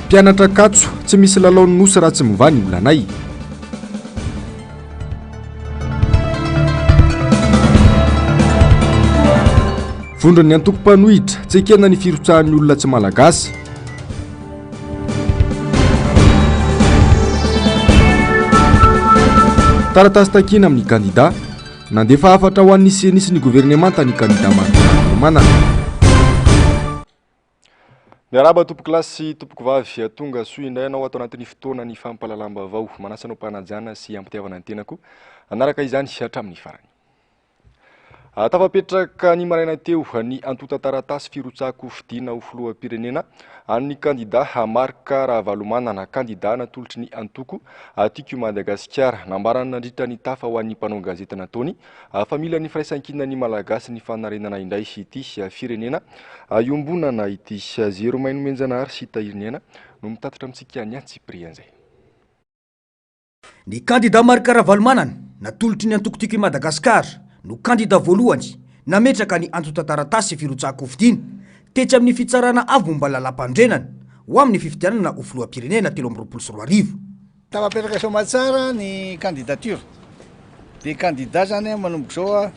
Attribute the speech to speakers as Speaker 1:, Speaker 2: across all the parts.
Speaker 1: Mpianatra Ankatso, tsy misy lalaon'ny Nosy raha tsy mivaha ny olanay. Vondron'ny antoko mpanohitra, tsy ekena ny firotsahan'ny olona tsy malagasy. Taratasy takiana amin'ny kandida. Nandefa hafatra ho an'ny Ceni sy ny governemanta ny kandida Marc Ravalomanana. Miarahaba tompokolahy sy tompokovavy, tonga soa indray ianao ato anatin'ny fotoana ny fampahalalam-baovao. Manasa anao am-panajana sy am-pitiavana ny tenako hanaraka izany hatramin'ny farany. Tafapetraka ny maraina teo ny antontan-taratasy firotsahan-kofidina ho filoham-pirenena an'ny kandida Marc Ravalomanana, kandida natolotry ny antoko Tiako i Madagasikara. Nambarany nandritra ny tafa ho an'ny mpanao gazety nataony fa mila ny firaisankinan'ny Malagasy ny fanarenana indray ity firenena iombonana ity. Zero Mainomenjanahary sy Tahiriniaina no mitatitra amintsika ny antsipirian'izay.
Speaker 2: Ny kandida Marc Ravalomanana, natolotry ny antoko Tiako i Madagasikara, no kandida voalohany nametraka ny antontan-taratasy firotsahan-kofidina tetsy amin'ny Fitsarana Avo momba ny Lalàmpanorenana ho amin'ny fifidianana ho filoham-pirenena 2023.
Speaker 3: Tafapetraka soamatsara ny candidature. Dia candidat zany manomboka izao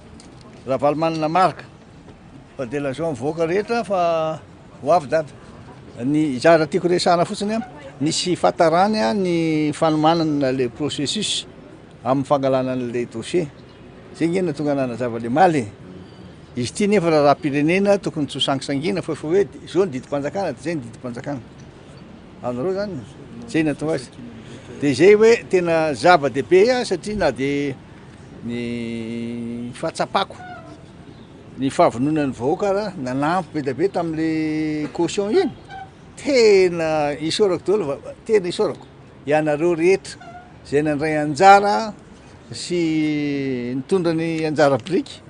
Speaker 3: Ravalomanana Marc. Fa dia lazao amin'ny vahoaka rehetra fa ho avy dada. Ny zavatra tiako resahana fotsiny an, nisy fahatarany ny fanomanana le processus amin'ny fangalana an'ilay dossier. Zay nge nahatonga anah nanazava le omaly e. Izy ity nefa raharaham-pirenena tokony tsy ho sangisangiana fa efa hoe zao ny didim-panjakana dia zay ny didim-panjakana. Azonareo zany? Zay nahatonga azy. Dia zay hoe tena zava-dehibe satria na dia ny fahatsapako Ny fahavononan'ny vahoaka ara nanampy be dia be tamin'le caution iny, tena isaorako daholo va, tena isaorako ianareo rehetra izay nandray anjara sy nitondra ny anjara biriky,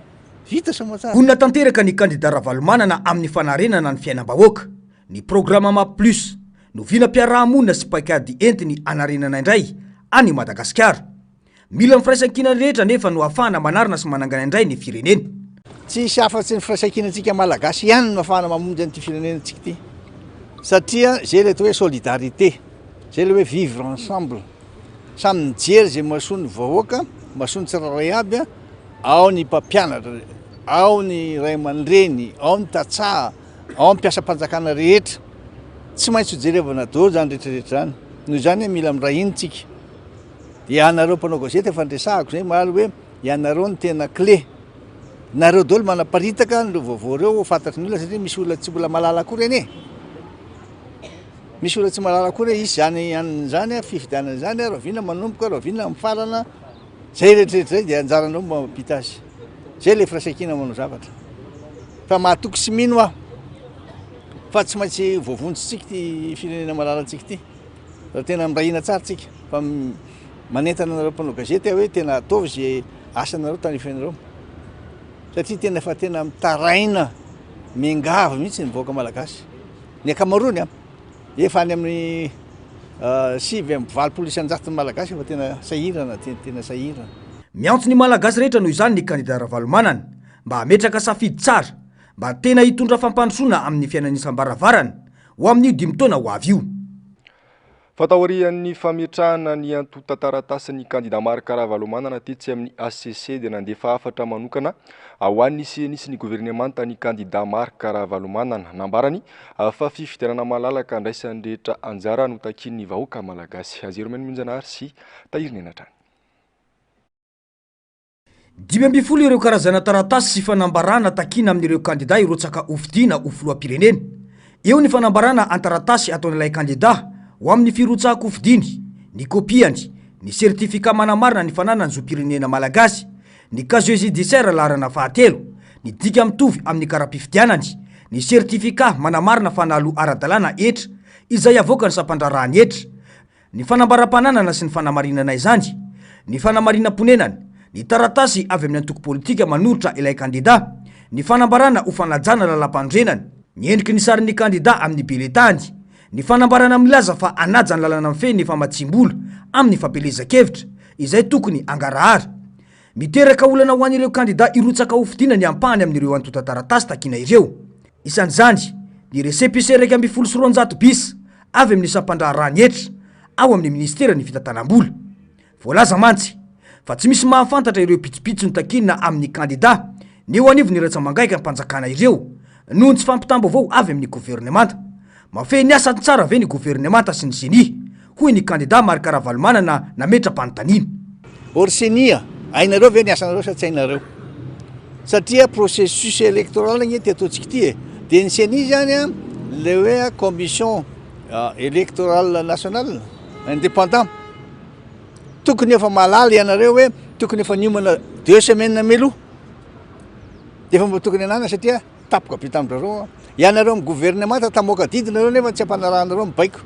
Speaker 3: vita soamantsara.
Speaker 2: Vonona tanteraka ny kandida Ravalomanana amin'ny fanarenana ny fiainam-bahoaka. Ny programa Map Plus no vinam-piarahamonina sy paikady entiny hanarenana indray an'i Madagasikara. Mila ny firaisankina rehetra anefa no ahafahana manarina sy manangana indray ny firenena.
Speaker 3: Tsy hisy afa-tsy ny firaisankinantsika Malagasy ihany no ahafahana mamonjy an'ity firenenantsika ity. Satria izay ilay atao hoe solidarité, izay ilay hoe vivre ensemble. Samy mijery izay mahasoa ny vahoaka, mahasoa ny tsirairay aby, ao ny mpampianatra, ao ny ray aman-dreny, ao ny tantsaha, ao ny mpiasam-panjakana rehetra. Tsy maintsy hojerevana daholo izany rehetrarehetra izany. Noho izany mila miray hina isika. Ianareo mpanao gazety efa niresahako zay omaly hoe ianareo no tena clé. Nareo daholo manaparitaka an'ireo vaovao ireo ho fantatry ny olona satria misy olona tsy mbola mahalala akory anie. Misy olona tsy mahalala akory hoe hisy izany anona izany, fifidianana izany, rahoviana manomboka, rahoviana mifarana. Zay rehetrarehetra zay dia anjaranareo no mampita azy. Zay ilay firaisankina manao zavatra. Fa mahatoky sy mino aho fa tsy maintsy voavonjintsika ity firenena malalantsika ity. Raha tena miray hina tsara tsika fa manentana anareo mpanao gazety aho hoe tena ataovy izay asanareo tandrifinareo satria tena efa tena mitaraina miangavy mihitsy ny vahoaka malagasy ny ankamaroany a efa any amin'ny 89% malagasy efa tena sahirana tena sahirana.
Speaker 2: Miantso ny Malagasy rehetra noho izany ny kandida Ravalomanana mba hametraka safidy tsara mba tena hitondra fampandrosoana amin'ny fiainan'ny isam-baravarana ho amin'io dimy taona ho avy io.
Speaker 1: Fa taorian'ny fametrahana ny antontan-taratasin'ny kandida Marc Ravalomanana tetsy amin'ny hcc dia nandefa hafatra manokana ho an'ny Ceni sy ny governemanta ny kandida Marc Ravalomanana. Nambarany fa fifidianana malalaka andraisan'ny rehetra anjara no takian'ny vahoaka malagasy. Azeromena Monjanahary sy Tahirinena hatrany.
Speaker 2: 15 ireo karazana taratasy sy fanambarana takiana amin'ireo kandida hirotsaka hofidiana ho filoham-pirenena. Eo ny fanambarana an-taratasy ataon'ilay kandida ho amin'ny firotsahan-kofidiny, ny kopiany, ny sertifika manamarina ny fananany zom-pirenena malagasy, ny casier judiciaire laharana fahatelo, ny dika mitovy amin'ny kara-pifidianany, ny sertifika manamarina fa naloa ara-dalàna hetra izay avoakan'ny sampandraharahan'ny hetra, Ny fanambaram-pananana sy ny fanamarinana izany, ny fanamarinam-ponenana, ny taratasy avy amin'ny antoko politika manoritra ilay kandida, ny fanambarana ho fanajana lalàmpanorenana, ny endriky ny sarin'ny kandida amin'ny biletany, ny fanambarana milaza fa hanaja ny lalana mifehy ny famatsiam-bola amin'ny fampielezan-kevitra, izay tokony hangarahara. Miteraka olana ho an'ireo kandida hirotsaka hofidiana ny ampahany amin'ireo antontan-taratasy takiana ireo. Isan'izany, ny récépissé 211 bis. avy amin'ny sampandraharahan'ny hetra ao amin'ny minisiteran'ny fitantanam-bola. Voalaza mantsy fa tsy misy mahafantatra ireo pitsopitsony takiana amin'ny kandida ny eo anivon'ny rantsamangaikam-panjakana ireo noho ny tsy fampitam-baovao avy amin'ny governemanta. Mahafehy ny asany tsara ve ny governemanta sy ny Ceni? hoy ny kandida Marc Ravalomanana nametra-panontaniana.
Speaker 3: Or Ceni a! Hainareo ve ny asanareo sa tsy hainareo? Satria processus électoral ange ity ataontsika ity e! Dia ny Ceni izany an, ilay hoe commission électorale nationale indépendant, tokony efa mahalala ianareo hoe tokony efa niomana deux semaines mialoha dia efa mba tokony anana satria Tapoka be tamin-dRareo an! Ianareo amin'ny governemanta tamoaka didy nareo nefa tsy ampanarahanareo ny baiko.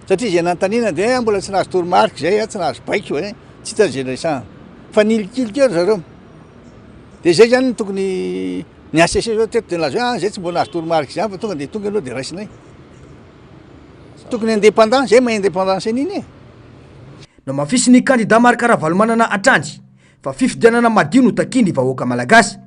Speaker 3: Satria izay nanontaniana dia mbola tsy nahazo toromarika izay an, tsy nahazo baiko e, tsy hita izay resahana. Fa nilikilika eo ry zareo. Dia izay izany no tokony, ny HCC izao teto dia nilaza hoe ah izay tsy mbola nahazo toromarika izany fa tonga dia tonga ianao dia raisinay. Tokony
Speaker 2: indépendant, izay maha indépendance an'iny e. Nohamafisin'ny kandida Marc Ravalomanana hatrany fa fifidianana madio no takian'ny vahoaka malagasy.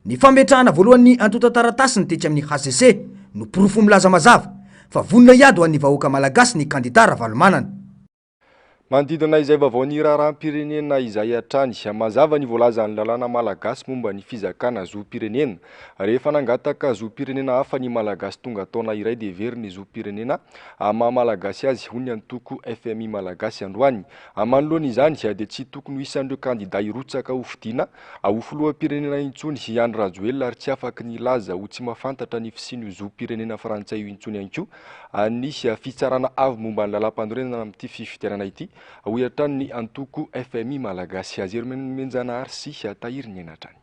Speaker 2: Ny fametrahana voalohany ny antontan-taratasiny tetsy amin'ny hcc no porofo milaza mazava fa vonona hiady ho an'ny vahoaka malagasy ny kandida Ravalomanana.
Speaker 1: Manodidina izay vaovaon'ny raharaham-pirenena izay hatrany, mazava ny voalazan'ny lalàna malagasy momba ny fizakana zom-pirenena. Rehefa nangataka zom-pirenena hafa ny Malagasy tonga taona iray dia very ny zom-pirenena maha Malagasy azy, hoy ny antoko FMI Malagasy androany. Manoloana izany dia tsy tokony ho isan'ireo kandida hirotsaka hofidiana Ho filoham-pirenena intsony i Andry Rajoelina ary tsy afaky ny hilaza ho tsy mahafantatra ny fisian'io zom-pirenena frantsay io intsony ihany koa ny fitsarana avo momba ny lalàmpanorenana amin'ity fifidianana ity, hoy hatrany ny antoko FMI Malagasy. Azeromenjanahary sy Tahiry Niaina hatrany.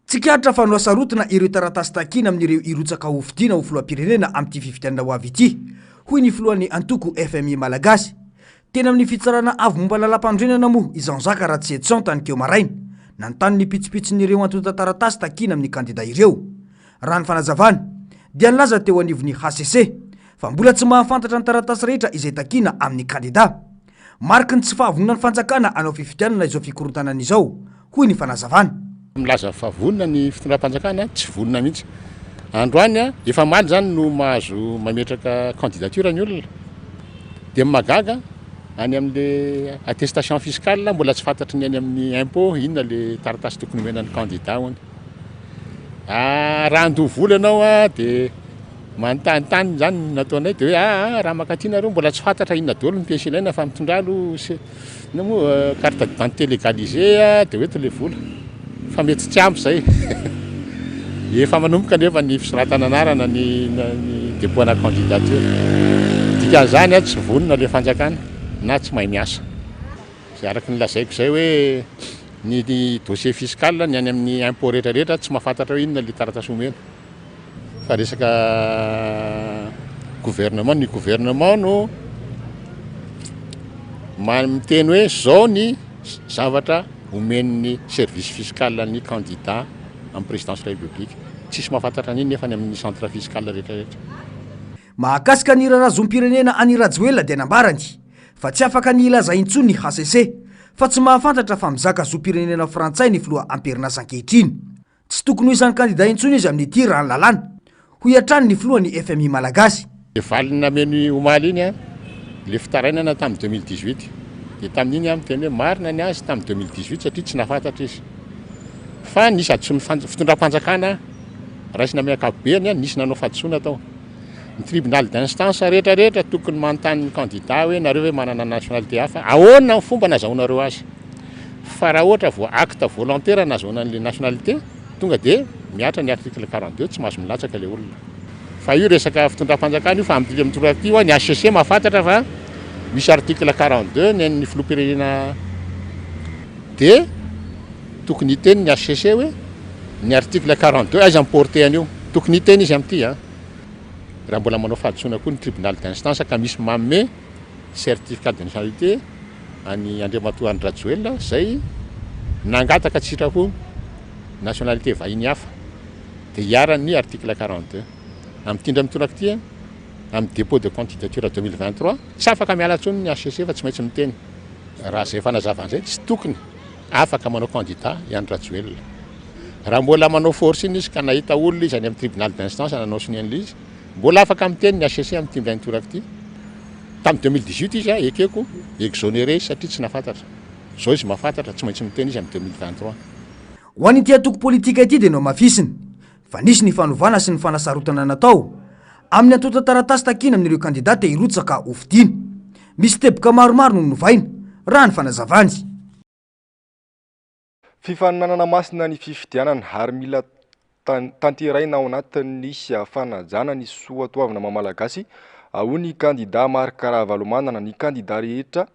Speaker 2: Tsikaritra fa nohasarotina ireo taratasy takiana amin'ireo hirotsaka hofidiana ho filoham-pirenena amin'ity fifidianana ho avy ity, hoy ny filohan'ny antoko FMI Malagasy. Teny amin'ny fitsarana avo momba ny lalàmpanorenana moa i Jean Jacques Ratsietison taninkeo maraina, nanontany ny pitsopitson'ireo antontan-taratasy takiana amin'ny kandida ireo. Raha ny fanazavana, dia nilaza teo anivon'ny hcc fa mbola tsy mahafantatra ny taratasy rehetra izay takiana amin'ny kandida. Mariky ny tsy fahavononan'ny fanjakana hanao fifidianana izao fikorontanana izao, hoy ny fanazavana.
Speaker 4: Milaza fa vonona ny fitondram-panjakana, tsy vonona mihitsy. Androany, efa omaly izany no mahazo mametraka candidature ny olona. Dia ny mahagaga, any amin'ilay attestation fiscale mbola tsy fantatry ny any amin'ny impôt inona ilay taratasy tokony omena ny candidat hono. Raha handoa vola ianao dia Manontanintany izany no nataonay dia hoe aa raha mankaty nareo mbola tsy fantatra inona daholo ny pièce ilaina fa mitondrà aloha se inona moa carte d'identité légalisée dia hoento ilay vola fa mety tsy ampy izay. Efa manomboka anefa ny fisoratana anarana ny ny dépôt ana candidature. Dikan'izany tsy vonona ilay fanjakana na tsy mahay miasa. Izay araka ny lazaiko izay hoe ny dossier fiscal ny any amin'ny impôt rehetra rehetra tsy mahafantatra hoe inona ilay taratasy omena. Fa resaka gouvernement, ny gouvernement no miteny hoe zao ny zavatra omen'ny service fiscal ny candidat amin'ny présidence de la république. Tsisy mahafantatra an'iny nefa any amin'ny centre fiscal rehetra rehetra.
Speaker 2: Mahakasika ny raharaha zom-pirenena an'i Rajoelina dia nambarany fa tsy afaka ny hilaza intsony ny hcc fa tsy mahafantatra fa mizaka zom-pirenena frantsay ny filoha am-perinasa ankehitriny. Tsy tokony ho isan'ny kandida intsony izy amin'ity raha ny lalàna, hoy hatrany ny filohan'ny FMI Malagasy.
Speaker 4: Le valiny nameno omaly iny an, le fitarainana tamin'ny 2018. Dia tamin'iny aho miteny hoe marina ny azy tamin'ny 2018 satria tsy nahafantatra izy. Fa nisy hadisoan'ny fitondram-panjakana raisina amin'ny ankapobeny an, nisy nanao fahadisoana tao. Ny tribunal d'instance rehetra rehetra tokony manontany ny candidat hoe nareo ve manana nationalité hafa, ahoana ny fomba nazahoanareo azy. Fa raha ohatra vao acte volontaire nazahoana an'ilay nationalité, tonga dia mihatra ny article 42, tsy mahazo milatsaka ilay olona. Fa io resaka fitondram-panjakana io fa amin'ity mitondra ity hoa ny HCC mahafantatra fa misy article 42 ny an'ny filoham-pirenena dia tokony hiteny ny HCC hoe ny article 42 aiza ny portée an'io, tokony hiteny izy amin'ity an. Raha mbola manao fahadisoana koa ny tribunal d'instance ka misy manome certificat de nationalité an'i Andriamatoa Andry Rajoelina izay nangataka an-tsitrapo nationalité vahiny hafa dia iharan'ny article 42. Amin'ity indray mitoraka ity, amin'ny dépôt de candidature 2023, tsy afaka miala intsony ny HCC fa tsy maintsy miteny. Raha izay fanazavana izay, tsy tokony afaka manao candidat i Andry Rajoelina. Raha mbola manao forcing izy ka nahita olona izy any amin'ny tribunal d'instance nanao sonia an'ilay izy, Mbola afaka miteny ny HCC amin'ity indray mitoraka ity. Tamin'ny 2018 izy ekeko exonéré izy satria tsy nahafantatra. Izao izy mahafantatra, tsy maintsy miteny izy amin'ny 2023.
Speaker 2: Ho an'ity antoko politika ity dia nohamafisiny fa nisy ny fanovana sy ny fanasarotana natao amin'ny antontan-taratasy takiana amin'ireo kandida te hirotsaka hofidiana. Misy teboka maromaro no novaina, raha ny fanazavany.
Speaker 1: Fifaninanana masina ny fifidianana ary mila tanterahina ao anatin'ny fanajana ny soatoavina maha Malagasy, hoy ny kandida Marc Ravalomanana. Ny kandida rehetra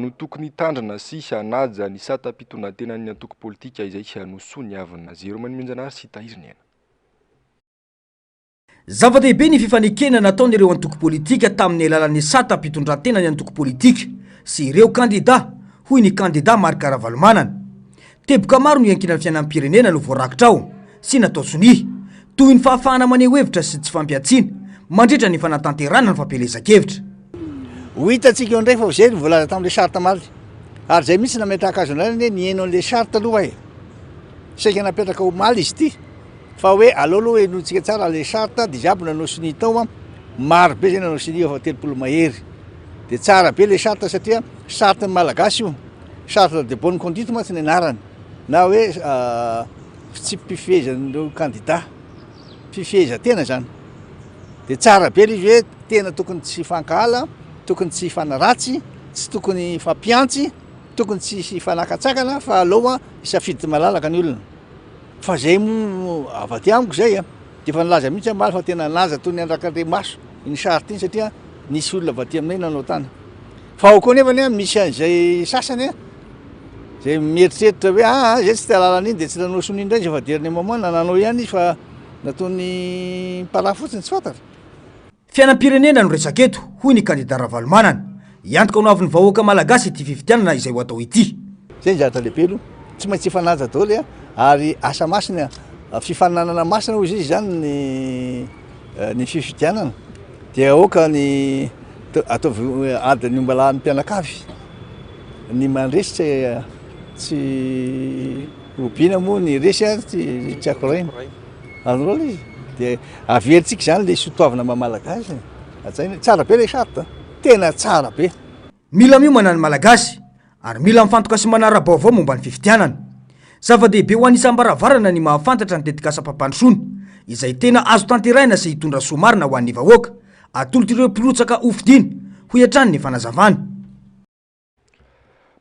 Speaker 1: no tokony hitandrina sy hanaja ny satam-pitondrantenan'ny antoko politika izay nosoniavina. Jérôme Nomenjanahary sy Tahiry Niaina.
Speaker 2: Zava-dehibe ny fifanekena nataon'ireo antoko politika tamin'ny alalan'ny satam-pitondrantenan'ny antoko politika sy ireo kandida, hoy ny kandida Marc Ravalomanana. Teboka maro no iankinan'ny fiainam-pirenena no voarakitra ao sy natao sonia, toy ny fahafahana maneho hevitra sy tsy fampihantsiana mandritra ny fanatanterahana ny fampielezan-kevitra.
Speaker 3: Ho hitantsika eo indray fa izay no voalaza tamin'ilay charte omaly. Ary izay mihitsy nametraka azy indray anie nihaino an'ilay charte aloha e. Saika napetraka omaly izy ity. Fa hoe aleo aloha henointsika tsara le charte dia izaho nanao sonia tao an, maro be zay nanao sonia efa 30 mahery. Dia tsara be le charte satria charte ny malagasy io, charte de bonne conduite mantsy ny anarany na hoe fitsipi-pifehezan'ireo kandida, fifehezan-tena zany. Dia tsara be le izy hoe tena tokony tsy hifankahala, tokony tsy hifanaratsy, tsy tokony hifampihantsy, tokony tsy hifanakatsakana fa aleo hisafidy malalaka ny olona. Fa zay moa avy aty amiko zay a, de efa nilaza mihitsy aho omaly fa tena nilaza toy ny andrakandrimaso iny charte iny satria nisy olona avy aty aminay nanao tany. Fa ao koa nefany a misy an'izay sasany a zay mieritreritra hoe aa zay tsy te hahalala an'iny de tsy nanao sonia indray izy fa dernier moment na nanao ihany izy fa nataony para fotsiny tsy fantatra.
Speaker 2: Fiainam-pirenena no resaka eto, hoy ny kandida Ravalomanana. Hiantoka ny hoavin'ny vahoaka malagasy ity fifidianana izay ho atao ity.
Speaker 3: Izay ny zavatra lehibe aloha. Tsy maintsy hifanaja daholo ary asa masina, fifaninanana masina hoy izy izany ny ny fifidianana. Dia aoka ny ataovy adin'ny ombalahin'ny mpianakavy. Ny mandresy tsy tsy hobiana moa ny resy tsy tsy akoraina. Azonareo ilay izy? Dia averintsika izany ilay soatoavina maha malagasy e. Hajaina. Tsara be ilay charte a. Tena tsara be.
Speaker 2: Mila miomana ny Malagasy ary mila mifantoka sy manara-baovao momba ny fifidianana. Zava-dehibe ho an'ny isam-baravarana ny mahafantatra ny tetikasam-pampandrosoana izay tena azo tanterahina sy hitondra soa marina ho an'ny vahoaka atolotr'ireo mpirotsaka hofidiana, hoy hatrany ny fanazavana.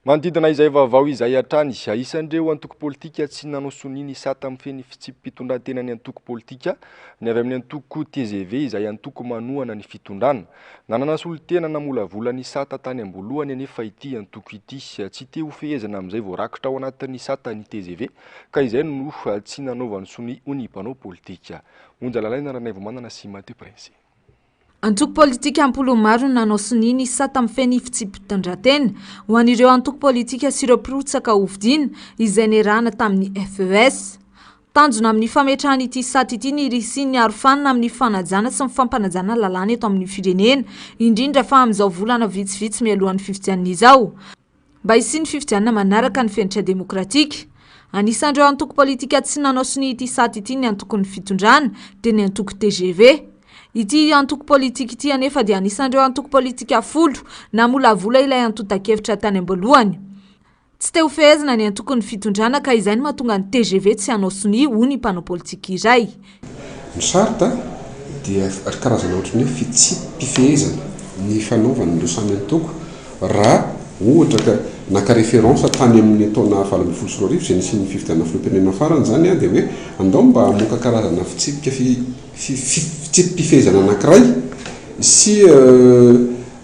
Speaker 1: Manodidina izay vaovao izay hatrany, isan'ireo antoko politika tsy nanao sonia ny sata mifehy ny fitsipi-pitondrantenan'ny antoko politika ny avy amin'ny antoko tgv izay antoko manohana ny fitondrana. Nanana solontena namolavola ny sata tany am-boalohany anefa ity antoko ity. Tsy te hofehezina amin'izay voarakitra ao anatin'ny sata ny tgv ka izay no tsy nanaovany sonia hoy ny mpanao politika. Onja Lalaina Ranaivomanana sy Mathieu Prince.
Speaker 5: Antoko politika am-polony maro no nanao sonia ny sata mifehy ny fitsipi-pitondran-tena ho an'ireo antoko politika sy ireo mpirotsaka hofidiana izay niarahana tamin'ny FES. Tanjona amin'ny fametrahana ity sata ity ny hisian'ny arofanina amin'ny fanajana sy ny fampanajana lalàna eto amin'ny firenena, indrindra fa amin'izao volana vitsivitsy mialohan'ny fifidianana izao. Mba hisian'ny fifidianana manaraka ny fenitra demokratika. Anisan'ireo antoko politika tsy nanao sonia ity sata ity ny antokon'ny fitondrana, dia ny antoko tgv. Ity antoko politika ity anefa dia anisan'ireo antoko politika folo namolavola ilay antontan-kevitra tany am-boalohany. Tsy te hofehezina ny antokon'ny fitondrana ka izay no mahatonga ny tgv tsy hanao sonia, hoy ny mpanao politika iray.
Speaker 6: Ny charte dia karazana ohatran'ny hoe fitsipi-pifehezana ny fanaovan'ireo samy antoko raha ohatra ka naka référence tany amin'ny taona 2018 izay nisian'ny fifidianana filoham-pirenena farany izany dia hoe andao mba hamoaka karazana fitsipika fitsipi-pifehezana anankiray sy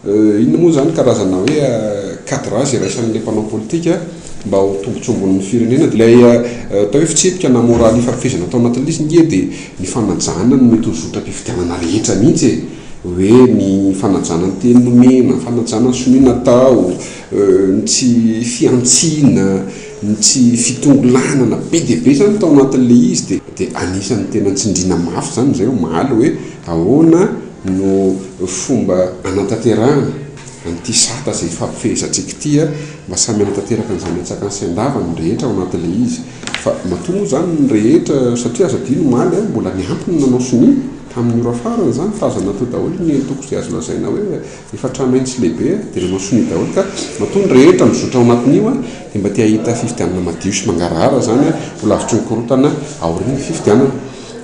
Speaker 6: Inona moa izany karazana hoe cadrage iraisan'ilay mpanao politika mba ho tombotsombon'ny firenena? Ilay atao hoe fitsipika na moraly ifampifehezana tao anatin'ilay izy nge dia ny fanajana ny mety ho zotram-pifidianana rehetra mihitsy e! Hoe ny fanajana ny teny nomena, ny fanajana ny sonia natao, ny tsy fihantsiana, ny tsy fitongolanana, be dia be izany tao anatin'ilay izy dia dia anisan'ny tena nitsindriana mafy izany izay omaly hoe ahoana no fomba anatanterahana an'ity sata izay ifampifehezantsika ity mba samy hanatanteraka an'izany antsakany sy andavany ny rehetra ao anatin'ilay izy. Fa matoa moa izany ny rehetra, satria aza adino omaly mbola niampy ny nanao sonia. Tamin'ny ora farany izany, tazana teo daholo ny antoko izay azo lazaina hoe efa tranainy sy lehibe dia nanao sonia daholo ka matoa ny rehetra mizotra ao anatin'io dia mba te hahita fifidianana madio sy mangarahara izany ho lavitry ny korontana aorian'ny fifidianana.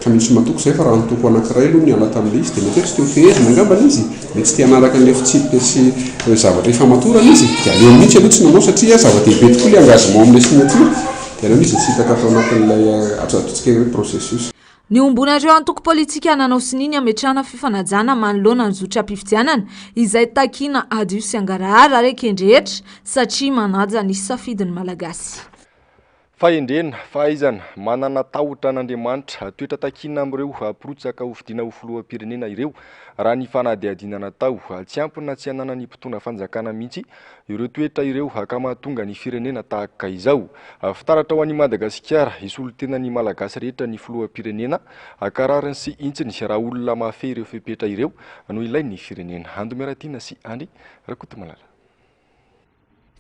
Speaker 6: Ka misy matoky izay fa raha antoko anankiray aloha niala tamin'ilay izy dia mety hoe tsy te ho fehezina angambany izy, mety tsy te hanaraka an'ilay fitsipika sy ireo zavatra ifamatorana izy dia aleony mihitsy aloha tsy nanao satria zava-dehibe tokoa ilay engagement amin'ilay signature dia aleony izy tsy hitaka tao anatin'ilay ataontsika hoe processus.
Speaker 5: Niombonan'ireo antoko politika nanao sonia ny hametrahana fifanajana manoloana ny zotram-pifidianana izay takiana hadio sy hangarahara ary eken-drehetra satria manaja ny safidin'ny Malagasy.
Speaker 1: Fahendrena, fahaizana, manana tahotra an'Andriamanitra, toetra takiana amin'ireo mpirotsaka hofidiana ho filoham-pirenena ireo, raha ny fanadihadiana natao. Tsy ampy na tsy ananan'ny mpitondra fanjakana mihitsy ireo toetra ireo ka mahatonga ny firenena tahaka izao. Fitaratra ho an'i Madagasikara, hisolo tena ny Malagasy rehetra ny filoham-pirenena, ka rariny sy hintsiny raha olona mahafehy ireo fepetra ireo no ilain'ny firenena. Ando Miaratiana sy Andry Rakotomalala.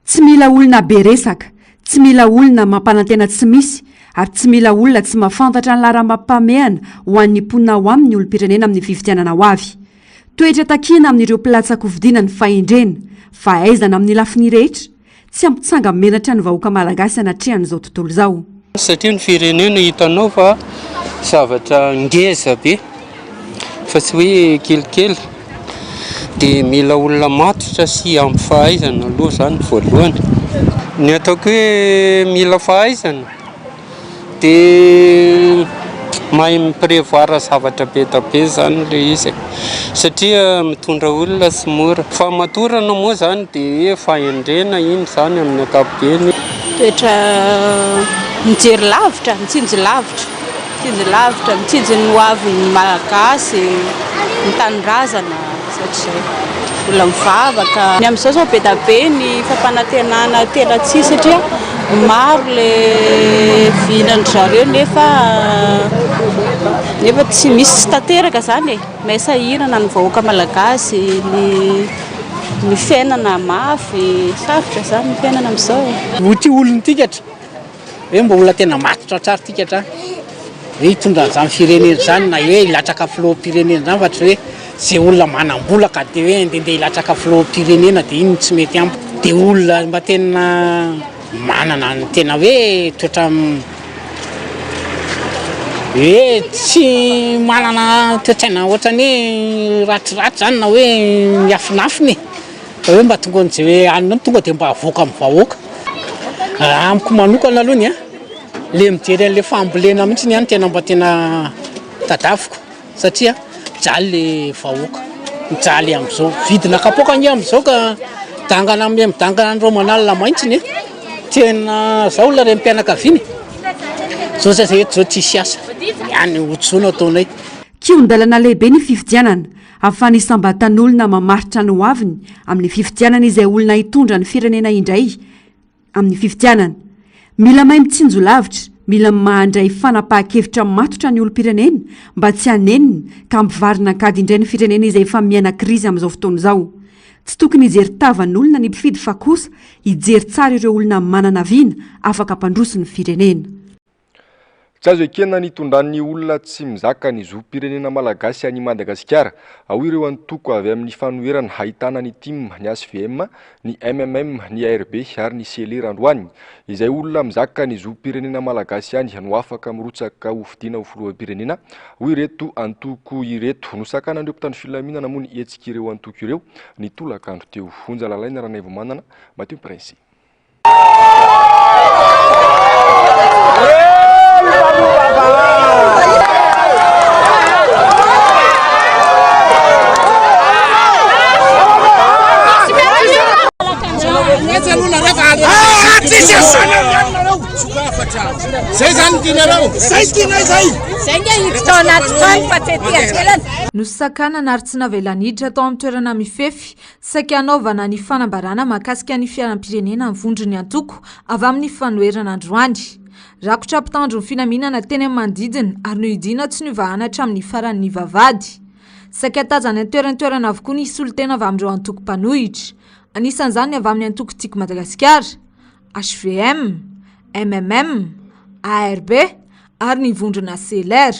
Speaker 7: Tsy mila olona be resaka, tsy mila olona mampanantena tsy misy ary tsy mila olona tsy mahafantatra ny laharam-pahamehana ho an'ny mponina ao aminy ny olom-pirenena amin'ny fifidianana ho avy. Toetra takiana amin'ireo mpilatsa-kofidina ny fahendrena, fahaizana amin'ny lafiny rehetra, tsy hampitsanga-menatra ny vahoaka malagasy anatrehan'izao tontolo izao.
Speaker 8: Satria ny firenena hitanao fa zavatra ngeza be fa tsy hoe kelikely dia mila olona matotra sy ampy fahaizana aloha izany voalohany. Ny ataoko hoe mila fahaizana Dia mahay mi-prévoir zavatra be dia be izany ilay izy e, satria mitondra olona tsy mora. Fahamatorana moa izany dia hoe fahendrena iny izany amin'ny ankapobeny.
Speaker 9: Toetra mijery lavitra, mitsinjo lavitra, mitsinjo lavitra, mitsinjo ny ho avin'ny Malagasy, ny tanindrazana, ohatr'izay. Olona mivavaka. Ny amin'izao izao be dia be ny fampanantenana tena tsy satria Maro le vinan-dry zareo nefa nefa tsy misy tsy tanteraka zany e. Miha sahirana ny vahoaka malagasy, ny ny fiainana mafy, sarotra zany ny fiainana amin'izao e.
Speaker 10: Ho ity olona ity katra, hoe mba olona tena matotra tsara ity katra, hoe hitondra an'izany firenena izany na hoe hilatsaka filoham-pirenena izany fa tsy hoe Ze olona manambola ka de hoe ndehandeha hilatsaka filoham-pirenena de iny no tsy mety amiko. De olona mba tena manana ny tena hoe toetra hoe tsy manana toe-tsaina ohatran'ny hoe ratsiratsy zany na hoe miafinafina e, fa hoe mba tonga an'izay hoe any tonga de mba avoaka amin'ny vahoaka. Raha amiko manokana aloha ny an, le mijery an'le fambolena mihitsy ny an tena mba tena tadaviko. Satria mijaly le vahoaka, mijaly amizao, vidina kapoaka ange amizao ka dangana ame midangana any Romanalina maintsiny e, tena zao olona renim-pianakaviana e, zao zaza eto zao tsisy asa, ny any ohatr'izao no ataonay.
Speaker 7: Kihon-dalana lehibe ny fifidianana, ahafahan'ny isam-batan'olona mamaritra ny hoaviny amin'ny fifidianana izay olona hitondra ny firenena indray amin'ny fifidianana. Mila mahay mitsinjo lavitra, mila mandray fanapahan-kevitra matotra ny olom-pirenena mba tsy hanenina ka hampivarina an-kady indray ny firenena izay efa miaina krizy amin'izao fotoana izao. Tsy tokony hijery tavan'olona ny mpifidy fa kosa hijery tsara ireo olona manana vina afaka hampandroso ny firenena.
Speaker 1: Tsy azo ekena ny hitondran'ny olona tsy mizaka ny zom-pirenena malagasy any Madagasikara, hoy ireo antoko avy amin'ny fanoherana ahitana ny tim, ny hvm, ny mmm, ny ARB ary ny CLR androany. Izay olona mizaka ny zom-pirenena malagasy ihany no afaka mirotsaka hofidiana ho filoham-pirenena, hoy ireto antoko ireto. Nosakanan'ireo mpitandro filaminana moa ny hetsik'ireo antoko ireo ny tolakandro teo. Onja Lalaina Ranaivomanana, Mathieu Prince.
Speaker 5: Nosakanana ary tsy navela niditra tao amin'ny toerana mifefy Saika hanaovana ny fanambarana mahakasika ny fiainam-pirenena ny vondron'ny antoko avy amin'ny fanoherana androany. Rakotra mpitandro ny filaminana teny amin'ny manodidina ary nohidiana tsy novahana hatramin'ny farany ny vavahady. Saika tazana an-toeran-toerana avokoa ny solontena avy amin'ireo antoko mpanohitra. Anisan'izany ny avy amin'ny antoko Tiako Madagasikara, hvm, mmm, ARB ary ny vondrona CLR.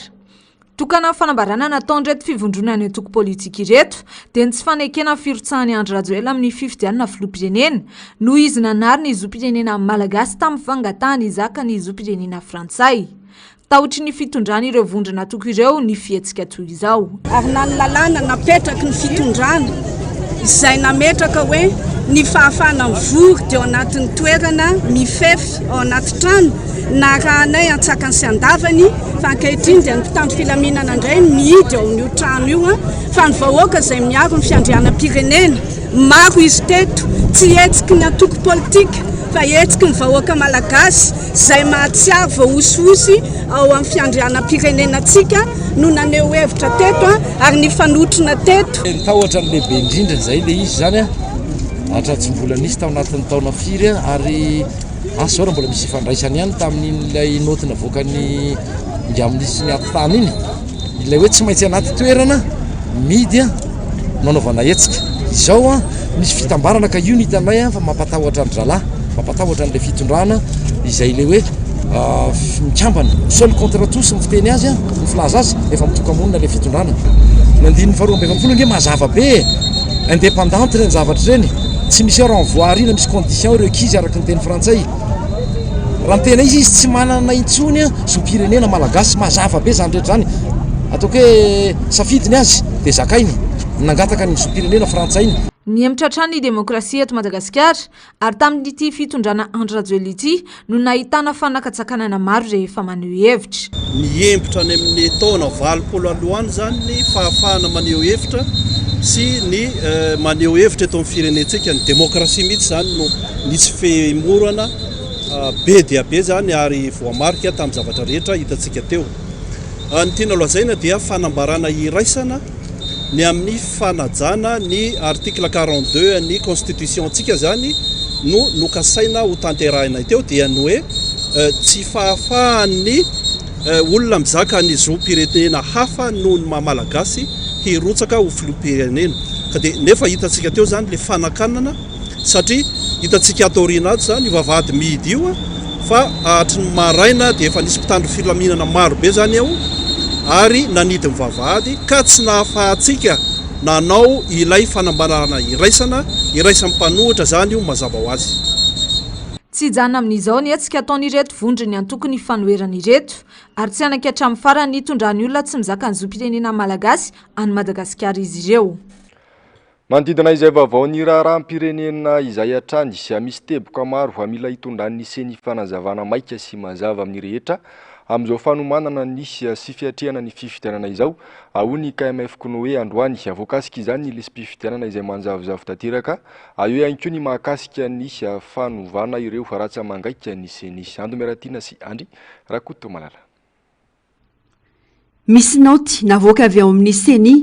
Speaker 5: Tokana ny fanambarana nataon'ireto fivondronan'ny antoko politika ireto dia ny tsy fanekena ny firotsahan'i Andry Rajoelina amin'ny fifidianana filoham-pirenena noho izy nanary ny zom-pirenena malagasy tamin'ny fangatahany hizaka ny zom-pirenena frantsay. Tahotry ny fitondran'ireo vondron'antoko ireo ny fihetsika toy izao.
Speaker 11: Ary na ny lalàna napetraky ny fitondrana izay nametraka hoe ny fahafahana mivory dia ao anatin'ny toerana mifefy ao anaty trano narahanay antsakany sy andavany fa ankehitriny dia ny mpitandro filaminana indray no mihidy ao amin'io trano io fa ny vahoaka izay miaro ny fiandrianam-pirenena maro izy teto tsy hetsiky ny antoko politika fa hetsiky ny vahoaka malagasy izay mahatsiaro voahosihosy ao amin'ny fiandrianam-pirenenantsika no naneho hevitra teto ary nifanotrona teto.
Speaker 12: Ny tahotra no lehibe indrindra izay ilay izy izany an, hatra tsy mbola nisy tao anatin'ny taona firy ary Asa zao raha mbola misy ifandraisany ihany tamin'ilay naoty navoakan'ny ingahy minisitry ny atitany iny, ilay hoe tsy maintsy anaty toerana mihidy no anaovana hetsika. Izao an, misy fitambarana ka io no hitanay fa mampatahotra an-dry zalahy, mampatahotra an'ilay fitondrana izay ilay hoe mikambana, seul contre tous ny fiteny azy an, ny filaza azy, efa mitoka-monina ilay fitondrana. Ny andininy faharoa amby 40 ange mazava be e! Indépendante ireny zavatra ireny, tsy misy hoe renvoi ary na misy condition requise araka ny teny frantsay. Raha ny tena izy izy tsy manana intsony zom-pirenena malagasy, mazava be izany rehetra izany. Ataoko hoe safidy ny azy dia zakainy ny nangataka ny zom-pirenena frantsay iny.
Speaker 5: Mihemotra hatrany ny demokrasia eto Madagasikara Ary tamin'ity fitondrana Andry Rajoelina ity no nahitana fanakatsakanana maro rehefa maneho hevitra.
Speaker 13: Mihemotra any amin'ny taona 80 aloha any izany ny fahafahana maneho hevitra sy ny maneho hevitra eto amin'ny firenentsika. Ny demokrasia mihitsy izany no nisy fihemorana be dia be izany ary voamarika tamin'ny zavatra rehetra hitantsika teo. Ny tiana lazaina dia fanambarana iraisana. ny amin'ny fanajana ny article 42 an'ny constitution ntsika izany no nokasaina ho tanterahinay teo dia ny hoe tsy fahafahan'ny olona mizaka ny zom-pirenena hafa noho ny maha malagasy hirotsaka ho filoham-pirenena ka dia nefa hitantsika teo izany ilay fanakanana satria hitantsika ato aoriana ato izany io vavahady mihidy io fa hatry ny maraina dia efa nisy mpitandro filaminana maro be izany eo ary nanidy ny vavahady ka tsy nahafahantsika nanao ilay fanambarana iraisana, iraisan'ny mpanohitra izany io mazava ho azy.
Speaker 5: Tsy hijanona amin'izao ny hetsika ataon'ireto vondron'ny antokon'ny fanoherana ireto ary tsy hanaiky hatramin'ny farany ny hitondran'ny olona tsy mizaka ny zom-pirenena malagasy an'i Madagasikara izy ireo.
Speaker 1: Manodidina izay vaovaon'ny raharaham-pirenena izay hatrany, misy teboka maro mila hitondran'ny Ceni fanazavana maika sy mazava amin'ny rehetra amin'izao fanomanana ny sy fiatrehana ny fifidianana izao, hoy ny KMF Cnoe androany. Voakasika izany ny lisi-pifidianana izay manjavozavo tanteraka, eo ihany koa ny mahakasika ny fanovana ireo ratsa-mangaika ny Ceni. Ando Miaratiana sy Andry Rakotomalala.
Speaker 7: Misy naoty navoaka avy ao amin'ny Ceni,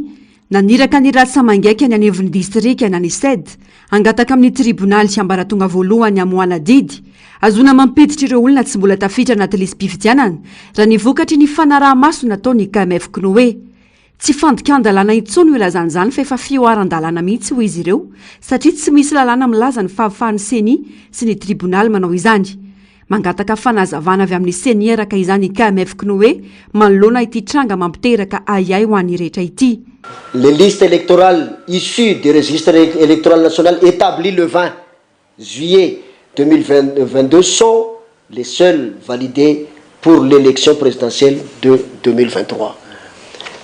Speaker 7: naniraka ny ratsa-mangaika ny anivon'ny distrika na ny Ced, hangataka amin'ny tribonaly ambaratonga voalohany hamoahana didy, ahazoana mampiditra ireo olona tsy mbola tafiditra anaty lisi-pifidianana, raha ny vokatry ny fanaraha-maso nataon'ny KMF Cnoe. Tsy fandikan-dalàna intsony io ilazana izany fa efa fihoaran-dalàna mihitsy hoy izy ireo satria tsy misy lalàna milaza ny fahafahan'ny Ceni sy ny tribonaly manao izany. Mangataka fanazavana avy amin'ny Ceni araka izany ny KMF Cnoe manoloana ity tranga mampiteraka ahiahy ho an'ny rehetra ity.
Speaker 14: Les listes électorales issues du registre électoral national établi le 20 juillet 2022 sont les seules validées pour l'élection présidentielle de 2023.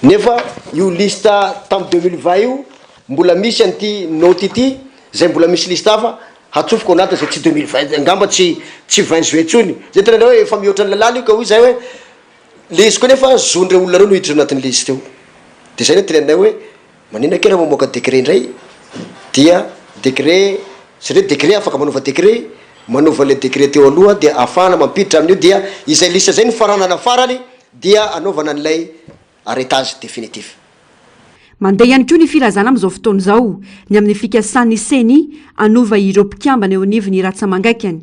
Speaker 14: Nefa io liste tamin'ny 2020 io mbola misy an'ity note ity zay mbola misy liste hafa hatsofoko ao anatin'izay tsy 2020 angamba tsy tsy 20 juin intsony. Zay tena hoe efa mihoatra ny lalàna io ka hoy zay hoe le izy koa nefa zon'ireo olona ireo no hiditra ao anatin'ny liste io. De zay no teneninay hoe Manina akia raha mamoaka décret indray dia décret satria décret afaka manova décret, manova ilay décret teo aloha dia ahafahana mampiditra amin'io dia izay liste izay no faranana farany dia anaovana an'ilay arrêtage définitif.
Speaker 7: Mandeha ihany koa ny filazana amin'izao fotoana izao ny amin'ny fikasan'ny Ceni hanova ireo mpikambana eo anivon'ny ratsa-mangaikany.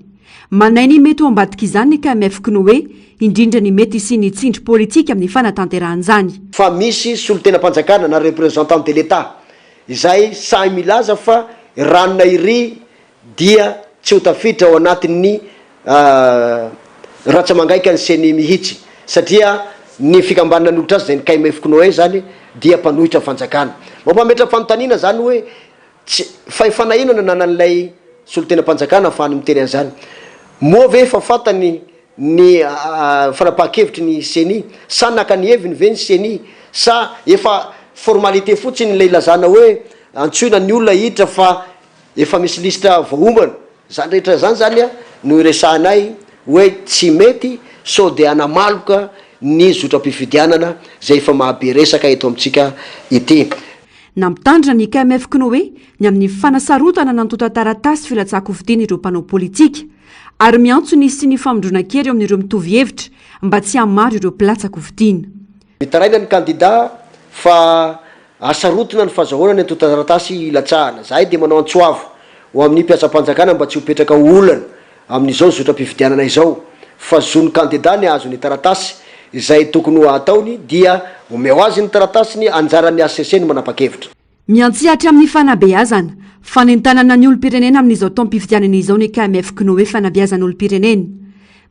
Speaker 7: Manahy ny mety ho ambadik'izany ny KMF Cnoe, indrindra ny mety hisian'ny tsindry politika amin'ny fanatanterahana izany.
Speaker 14: Fa misy solontenam-panjakana na représentant de l'Etat izay sahy milaza fa ranona iry dia tsy ho tafiditra ao anatin'ny ratsa-mangaikan'ny Ceni mihitsy satria. ny fikambanana nanolotra azy izay ny KMF Cnoe izany dia mpanohitra fanjakana. Mampametra-panontaniana izany hoe tsy, fahefana inona no ananan'ilay solontenam-panjakana ahafahany miteny an'izany? Moa ve efa fantany ny fanapahan-kevitry ny ceni? Sa naka ny heviny ve ny ceni? Sa efa formalité fotsiny ilay ilazana hoe antsoina ny olona hiditra fa efa misy lisitra voaomana? Izany rehetra izany izany no iresahanay hoe tsy mety sao dia hanamaloka ny zotram-pifidianana izay efa mahabe resaka eto amintsika ity.
Speaker 7: Nampitandrina ny KMF Cnoe ny amin'ny fanasarotana ny antontan-taratasy filatsahan-kofidiny ireo mpanao politika ary miantso ny hisian'ny famondronan-kery eo amin'ireo mitovy hevitra mba tsy hahamaro ireo mpilatsa-kofidina.
Speaker 14: Mitaraina ny kandida fa asarotina ny fazahoana ny antontan-taratasy hilatsahana. Zahay dia manao antso avo ho amin'ny mpiasam-panjakana mba tsy ho petraka ho olana amin'izao zotram-pifidianana izao fa zon'ny kandida ny hahazo ny taratasy izay tokony ho ataony dia omeo azy ny taratasiny, anjaran'ny hcc no manapa-kevitra.
Speaker 7: Miantsehatra amin'ny fanabeazana, fanentanana ny olom-pirenena amin'izao taom-pifidianana izao ny KMF Cnoe Fanabeazana olom-pirenena.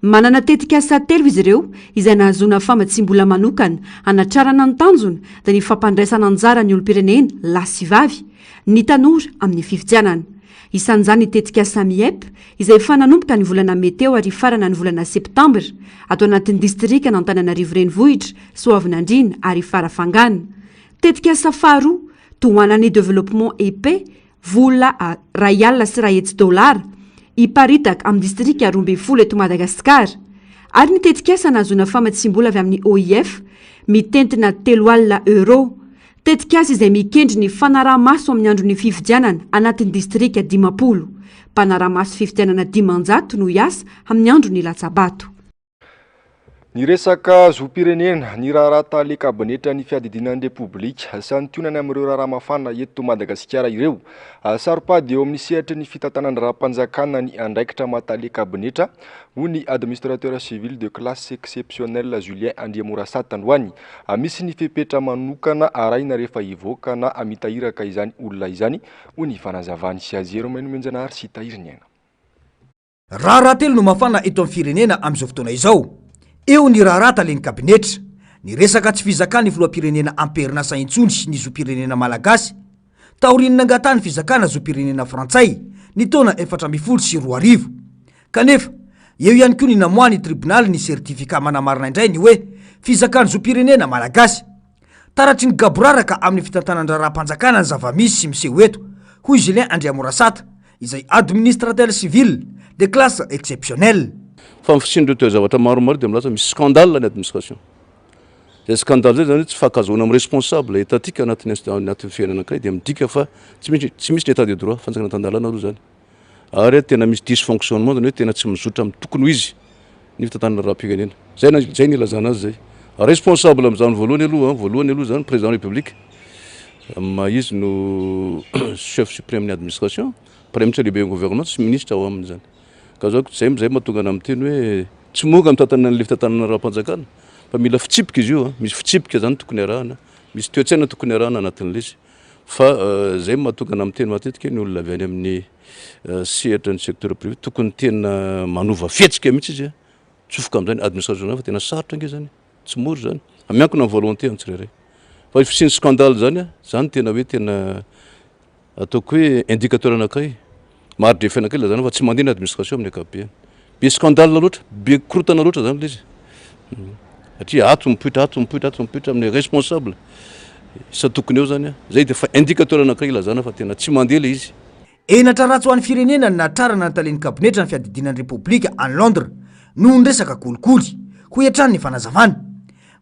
Speaker 7: Manana tetikasa telo izy ireo izay nahazoana famatsiam-bola manokana hanatrarana ny tanjona dia ny fampandraisana anjara ny olom-pirenena lahy sy vavy, ny tanora amin'ny fifidianana. Isan'izany ny tetikasa MIEP izay efa nanomboka ny volana mey teo ary hifarana ny volana septambra, ato anatin'ny distrikan'Antananarivo Renivohitra, Soavinandriana ary Farafangana. Tetikasa faharoa, tohanan'ny Développement et Paix, vola 101 500 dolara, hiparitaka amin'ny distrika 12 eto Madagasikara. Ary ny tetikasa nahazoana famatsiam-bola avy amin'ny OIF, mitentina 30 000 euros. Tetikasa izay mikendry ny fanaraha-maso amin'ny andron'ny fifidianana anatin'ny distrika 50. Mpanara-maso fifidianana 500 no hiasa amin'ny andron'ny latsa-bato.
Speaker 1: Ny resaka zom-pirenena, ny raharaha tale kabinetra ny fiadidiana ny Repoblika, santionany amin'ireo raharaha mafana eto Madagasikara ireo. Saro-pady eo amin'ny sehatry ny fitantanan-draharaham-panjakana ny andraikitra maha tale kabinetra, hoy ny administrateur civil de classe exceptionnelle Julien Andriamorasata androany. Misy ny fepetra manokana arahina rehefa hivoaka na hamita iraka izany olona izany, hoy ny fanazavany. Jérôme Nomenjanahary sy Tahiriniaina.
Speaker 2: Raharaha telo no mafana eto amin'ny firenena amin'izao fotoana izao. Eo ny raharaha talen'ny kabinetra, ny resaka tsy fizakan'ny filoham-pirenena am-perinasa intsony ny zom-pirenena malagasy, taorian'ny nangatahany fizakana zom-pirenena frantsay ny taona 2014. Kanefa, eo ihany koa ny namoahan'ny tribonaly ny sertifika manamarina indray ny hoe fizakany zom-pirenena malagasy. Taratry ny gaboraraka amin'ny fitantanan-draharaham-panjakana ny zava-misy sy miseho eto, hoy Julien Andriamorasata, izay administrateur civil de classe exceptionnelle.
Speaker 15: Fa ny fisian'ireo toe-javatra maromaro dia milaza misy scandale ny administration. Izay scandale izay izany hoe tsy fahankazahoana amin'ny responsable étatique anatin'ny anatin'ny fiainana anankiray dia midika fa tsy misy tsy misy ny état de droit, fanjakana tan-dalàna aloha izany. Ary tena misy dysfonctionnement zany hoe tena tsy mizotra amin'ny tokony ho izy ny fitantanana raharaham-pirenena. Zay na zay ny ilazana azy zay. Responsable amin'izany voalohany aloha, voalohany aloha zany président république maha izy no chef suprême ny administration, praiminisitra lehiben'ny gouvernement sy ministra ao aminy zany. Ka zao zay zay mahatonga anah miteny hoe tsy mora ny mitantana an'ilay fitantanana raharaham-panjakana fa mila fitsipika izy io, misy fitsipika zany tokony arahana, misy toe-tsaina tokony arahana anatin'ilay izy. Fa izay no mahatonga anah miteny matetika hoe ny olona avy any amin'ny sehatra ny secteur privé tokony tena manova fihetsika mihitsy izy, tsofoka amin'izany administration izany fa tena sarotra ange izany, tsy mora izany, fa miankina amin'ny volonté an'ny tsirairay. Fa io fisian'ny scandale izany, izany tena hoe tena ataoko hoe indicateur anankiray, mari-drefy anankiray ilazana fa tsy mandeha ny administration amin'ny ankapobeny. Be scandale loatra, be korontana loatra zany ilay izy. Satria ato mipoitra, ato mipoitra, ato mipoitra amin'ny responsable isan-tokony eo zany. Zay dia efa indicateur anankiray ilazana fa tena tsy mandeha ilay izy.
Speaker 2: Henatra ratsy ho an'ny firenena ny nahatrarana ny talen'ny kabinetra ny fiadidiana ny Repoblika any Londres noho ny resaka kolikoly, hoy hatrany ny fanazavana.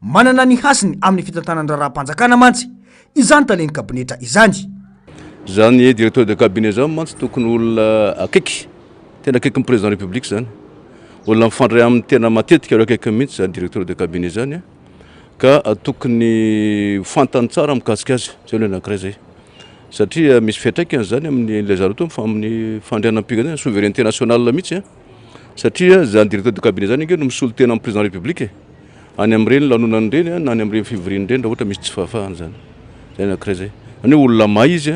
Speaker 2: Manana ny hasiny amin'ny fitantanan-draharaham-panjakana mantsy izany talen'ny kabinetra izany.
Speaker 15: Izany directeur de cabinet izany mantsy tokony olona akaiky, tena akaikin'ny président république izany. Olona mifandray aminy tena matetika ary akaiky mihitsy izany directeur de cabinet izany ka tokony ho fantany tsara mikasika azy. Izay aloha ny anankiray izay. Satria misy fiantraikany izany amin'ny ilay zareo to amin'ny fandrianam-pirenena, souveraineté nationale mihitsy. Satria izany directeur de cabinet izany ange no misolo tena amin'ny président république e. Any amin'ireny lanonana ireny na any amin'ireny fivoriana ireny raha ohatra misy tsy fahafahana izany. Izay anankiray izay. Izany hoe olona mahay izy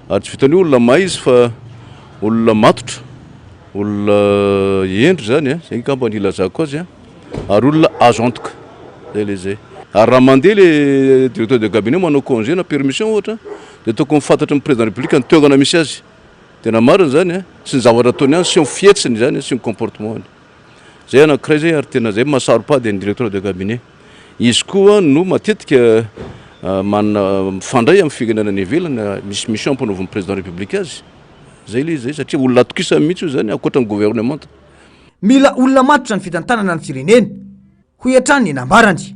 Speaker 15: ary tsy vitan'ny hoe olona mahay izy fa olona matotra, olona hendry izany, izay angamba no ilazako azy, ary olona azo antoka. Zay le zay. Ary raha mandeha le directeur de cabinet manao congé na permission ohatra dia tokony fantatry ny président république ny toerana misy azy. Tena marina zany a, sy ny zavatra ataony any sy ny fihetsiny zany sy ny comportement-ny. Zay anankiray zay ary tena zay mahasaro-pady ny directeur de cabinet. Izy koa no matetika manana mifandray amin'ny firenena any ivelany, misy mission ampanaovin'ny président république azy. Zay le izy zay satria olona atokisany mihitsy io zany ankoatra ny gouvernemanta.
Speaker 2: Mila olona matotra ny fitantanana ny firenena, hoy hatrany ny nambarany.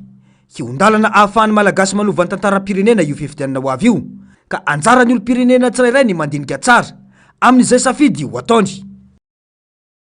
Speaker 2: Kihon-dalana ahafahan'ny Malagasy manova ny tantaram-pirenena io fifidianana ho avy io, ka anjaran'ny olom-pirenena tsirairay ny mandinika tsara amin'izay safidy ho ataony.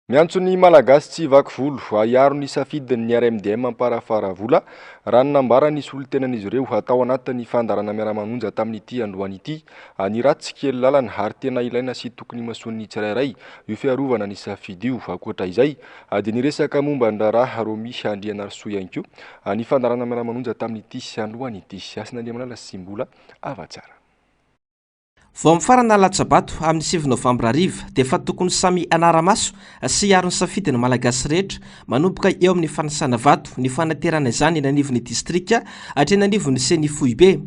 Speaker 1: Miantso ny Malagasy tsy hivaky volo, hiaro ny safidiny ny RMDM Amparafaravola, raha ny nambaran'ny solontenan'izy ireo tao anatin'ny fandaharana Miara-manonja tamin'ity androany ity. Ny ratsy kely lalana ary tena ilaina sy tokony imasoan'ny tsirairay io fiarovana ny safidy io. Ankoatra izay dia niresaka momba ny raharaha Romy Andrianarisoa ihany koa ny fandaharana Miara-manonja tamin'ity androany ity. Hasina Andriamalala sy Mbola Havatsara.
Speaker 16: Vao mifarana ny latsa-bato amin'ny 9 novambra hariva dia efa tokony samy hanara-maso sy hiaro ny safidy ny Malagasy rehetra manomboka eo amin'ny fanisana vato, ny fanaterana izany eny anivon'ny distrika hatreny anivon'ny Ceni foibe.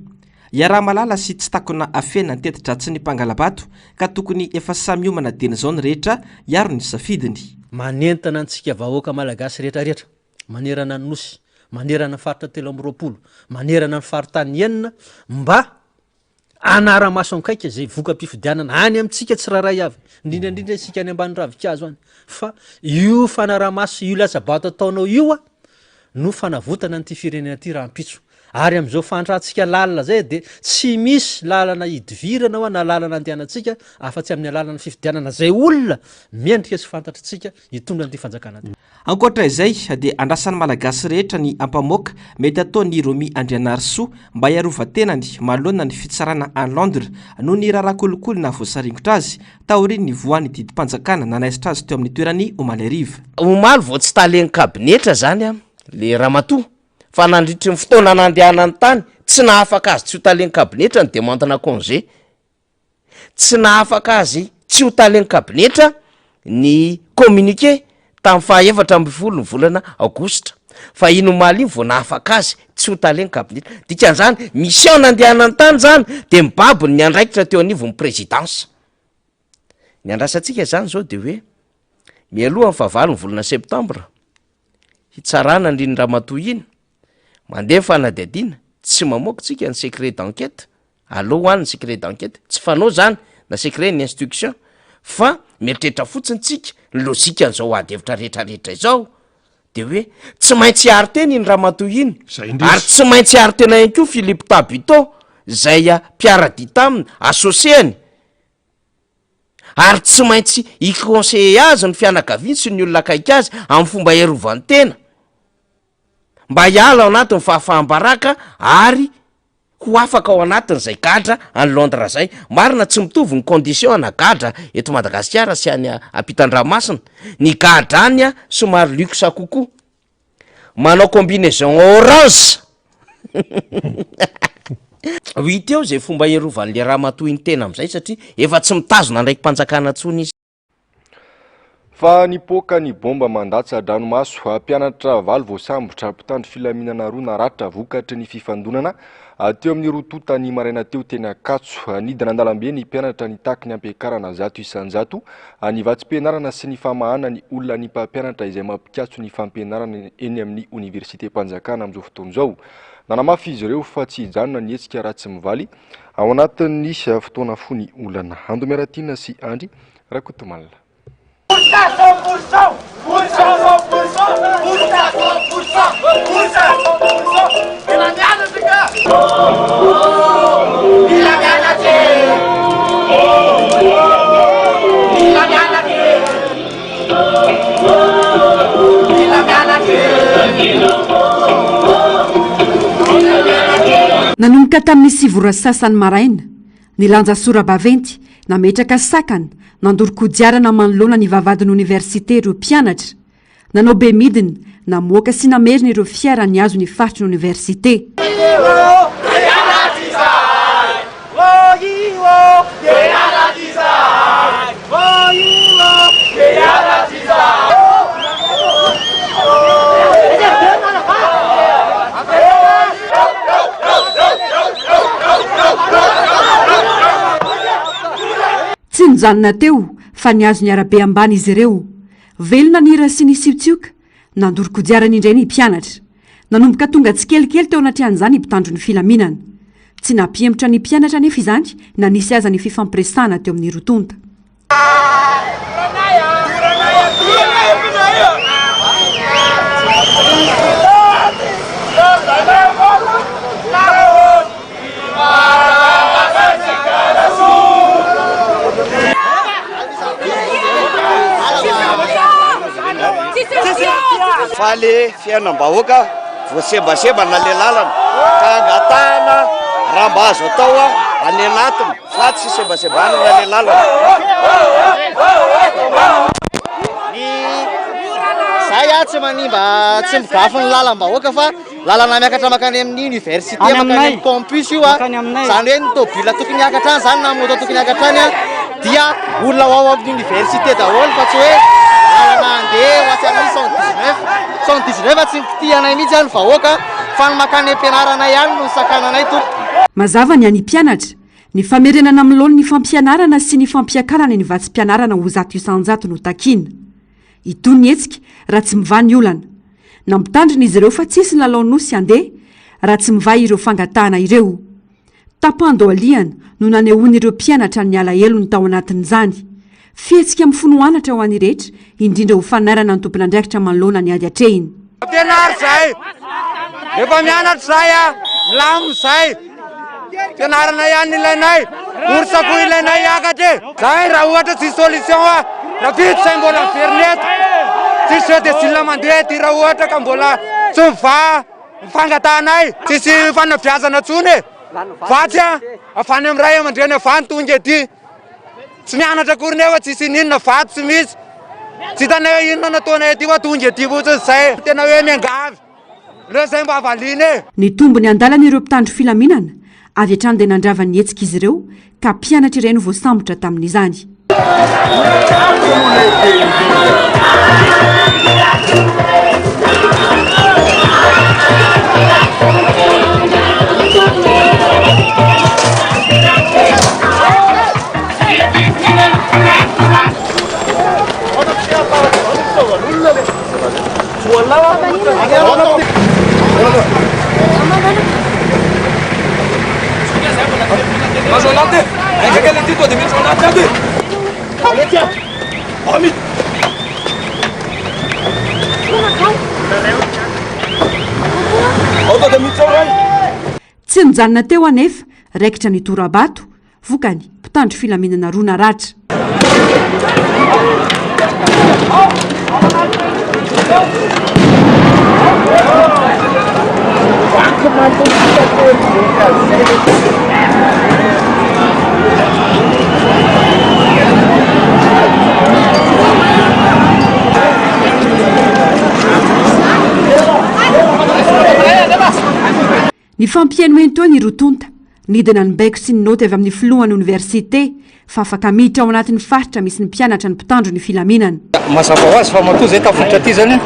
Speaker 16: Iaraha-mahalala sy tsy takona afenina ny teti-dratsin'ny mpangala-bato ka tokony efa samy miomana dieny izao ny rehetra hiaro ny safidiny.
Speaker 17: Manentana antsika vahoaka Malagasy rehetra rehetra manerana ny Nosy, manerana ny faritra 23, manerana ny faritany enina mba Hanara-maso akaiky izay voka-pifidianana any amintsika tsirairay avy, indrindra indrindra isika any ambany ravinkazo any, fa io fanaraha-maso sy io latsa-bato ataonao io no fanavotana an'ity firenena ity rahampitso. Ary amin'izao fahantrantsika lalina izay dia tsy misy lalana hidivirana ao na lalana andehanantsika afa-tsy amin'ny alalan'ny fifidianana izay olona mendrika sy fantatritsika hitondra an'ity fanjakana ity.
Speaker 16: Ankoatra izay dia andrasan'ny Malagasy rehetra ny ampamoaka mety ataon'i Romy Andrianarisoa mba hiarovan-tenany manoloana ny fitsarana any Londres noho ny raharaha kolikoly nahavoasaringotra azy taorian'ny nivoahan'ny didim-panjakana nanaisotra azy teo amin'ny toerany omaly hariva.
Speaker 18: Omaly vao tsy talen'ny kabinetra zany an le ramatoa fa nandritry ny fotoana nandehanany tany tsy nahafaka azy tsy ho talen'ny kabinetra ny demande-na congé. Tsy nahafaka azy tsy ho talen'ny kabinetra ny communiqué tamin'ny faha 14 ny volana aogositra, fa iny omaly iny vao nahafaka azy tsy ho talen'ny kabinetra. Dikan'izany, mission nandehanany tany izany dia mibaby ny andraikitra teo anivon'ny présidence. Ny andrasantsika izany izao dia hoe mialoha ny fahavalo ny volana septambra, hitsarana an'iny ramatoa iny, mandeha ny fanadihadiana, tsy mamoaka tsika ny secret d'enquête, Aleo ho any ny secret d'enquête, tsy fanao zany na secret ny instruction fa mieritreritra fotsiny tsika ny logique an'izao ady hevitra rehetra rehetra izao de hoe tsy maintsy hiaro tena iny ramatoa iny ary tsy maintsy hiaro tena ihany koa Philippe Tabuteau zay mpiara-dia taminy associé-ny ary tsy maintsy hi-conseiller azy ny fianakaviany sy ny olona akaiky azy amin'ny fomba hiarovany tena mba hiala ao anatin'ny fahafaham-baraka ary ho afaka ao anatin'izay gadra any Londres zay. Marina tsy mitovy ny condition ana gadra eto Madagasikara sy any ampitan-dranomasina. Ny gadra any somary luxe kokoa. Manao combinaison orange. Ho hita eo izay fomba hiarovan'le ramatoa iny tena amin'izay satria efa tsy mitazona andraiki-panjakana intsony izy.
Speaker 1: Fa nipoaka ny bomba mandatsa-dranomaso. Mpianatra valo voasambotra, mpitandro filaminana roa naratra vokatry ny fifandonana teo amin'ny roa tonta ny maraina teo teny Ankatso. Nidina an-dalambe ny mpianatra nitaky ny hampiakarana 100% ny vatsim-pianarana sy ny famahana ny olona ny mpampianatra izay mampikatso ny fampianarana eny amin'ny oniversitem-panjakana amin'izao fotoana izao. Nanamafy izy ireo fa tsy hijanona ny hetsika raha tsy mivaly ao anatin'ny fotoana fohy ny olana. Ando Miaratiana sy Andry Rakotomalina.
Speaker 7: Nanomboka tamin'ny sivy ora sy sasany maraina, nilanja sora-baventy, nametraka sakana, nandoro kodiarana manoloana ny vavahadin'ny oniversite ireo mpianatra. Nanao be midina, namoaka sy namerina ireo fiara nihazo ny faritry ny oniversite. nijanona teo fa nihazo ny arabe ambany izy ireo. Velona ny hira sy ny siotsioka. Nandoro kodiarana indray ny mpianatra. Nanomboka tonga tsikelikely teo anatrehan'izany ny mpitandro ny filaminana. Tsy nampihemotra ny mpianatra anefa izany na nisy aza ny fifampiresahana teo amin'ny roa tonta.
Speaker 18: Fa le fiainam-bahoaka voasembasembana le lalana ka angatahana raha mba azo atao any anatiny fa tsy sembasembanana le lalana.
Speaker 19: Ny zay a tsy manimba tsy migafy ny lalam-bahoaka fa Lalana miakatra mankany amin'ny université,
Speaker 20: Any
Speaker 19: mankany
Speaker 20: aminay.
Speaker 19: amin'ny campus io a.
Speaker 20: Mankany aminay.
Speaker 19: Izany hoe ny tôbila tokony hiakatra any izany na moto tokony hiakatra any a, dia olona ho ao amin'ny université daholo fa tsy hoe lalana handeha ho atsy amin'ny 119. 119 tsy nikitihanay mihitsy a ny vahoaka fa ny mankany am-pianarana ihany no nisakananay tompoko.
Speaker 7: Mazava ny an'ny mpianatra, ny famerenana amin'ny laoniny ny fampianarana sy ny fampiakarana ny vatsim-pianarana ho 100% no takiana. Hitohy ny hetsika raha tsy mivaha ny olana. Nampitandrina izy ireo fa tsy hisy ny lalao Nosy handeha raha tsy mivaha ireo fangatahana ireo. Tapandohalihana no nanehoan'ireo mpianatra ny alahelony tao anatin'izany. Fihetsika mifono anatra ho an'ny rehetra, indrindra ho fanairana ny tompon'andraikitra manoloana ny ady atrehiny.
Speaker 21: Ampianaro zahay, efa mianatra zahay a, milamina zahay, fianarana ihany ilainay, bourse koa ilainay hiakatra e, zahay raha ohatra tsisy solution a, rahampitso zahay mbola miverina eto, tsisy jeu de style mandeha aty raha ohatra ka mbola tsy mivaha ny fangatahanay, tsisy fanabeazana intsony e, vatsy a, avy any amin'ny ray aman-dreny avy any tonga ety. Tsy mianatra akory nefa tsisy ininona, vato tsy misy. Tsy hitanay hoe inona no ataonay aty fa tonga aty fotsiny izay. Tena hoe miangavy. Aleo izay mba valiana e.
Speaker 7: Nitombo ny andalana ireo mpitandro filaminana, avy hatrany dia nandrava ny hetsika izy ireo ka mpianatra iray no voasambotra tamin'izany. Tsy nijanona teo anefa, raikitra ny tora-bato, Vokany, mpitandro filaminana roa naratra. Nifampihainohaino teo ny roa tonta. Nidina ny baiko sy ny naoty avy amin'ny filohan'ny oniversite fa afaka miditra ao anatin'ny faritra misy ny mpianatra ny mpitandro ny filaminana.
Speaker 22: Mazava ho azy fa matoa zay tafiditra aty zany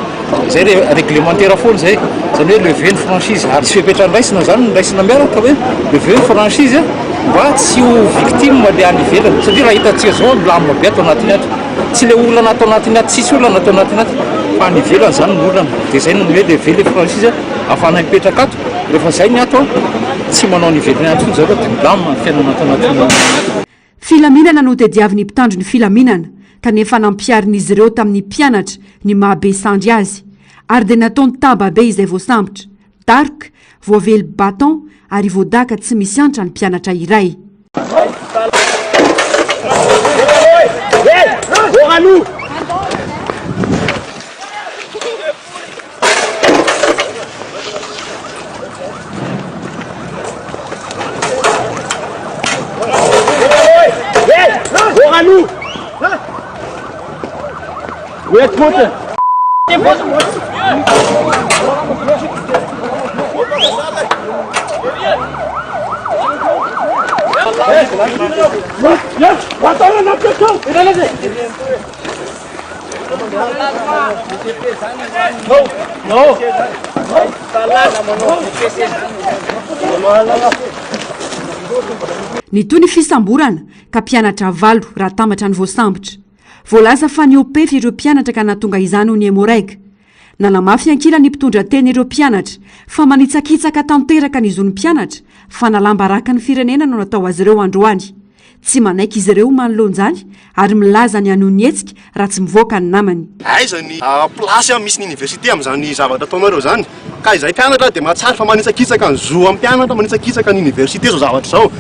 Speaker 22: zay re reglementaire foana zay, zany hoe lever ny franchise ary tsy fepetra nraisina zany nraisina miaraka hoe lever ny franchise mba tsy ho victime le any ivelany satria raha hitantsika zao milamina be ato anatiny ato, tsy le olana ato anatiny ato, tsisy olana ato anatiny ato fa any ivelany zany ny olana de zay no hoe lever le franchise ahafahana mipetraka ato. Rehefa zay ny ato an, tsy manao ny ivelany any intsony zareo dia milamina ny fiainana ato anatin'ny ato.
Speaker 7: Filaminana no tediavin'ny mpitandro ny filaminana kanefa nampiharin'izy ireo tamin'ny mpianatra ny maha be sandry azy ary dia nataony taba be izay voasambotra, daroka, voavely bâton ary voadaka tsy misy antra ny mpianatra iray. Nitohy ny fisamborana ka mpianatra valo raha tambatra ny voasambotra. Voalaza fa nihoa-pefy ireo mpianatra ka nahatonga izany ho ny Emmo-Reg. Nanamafy ankilany ny mpitondra teny ireo mpianatra fa manitsakitsaka tanteraka ny zon'ny mpianatra, fanalam-baraka ny firenena no natao azy ireo androany. Tsy manaiky izy ireo manoloana izany ary milaza ny hanohy ny hetsika raha tsy mivoaka ny namany.
Speaker 4: Aiza ny place misy ny université amin'izany zavatra ataonareo izany? Ka izahay mpianatra dia mahatsiaro fa manitsakitsaka ny zo amin'ny mpianatra, manitsakitsaka ny université izao zavatra izao.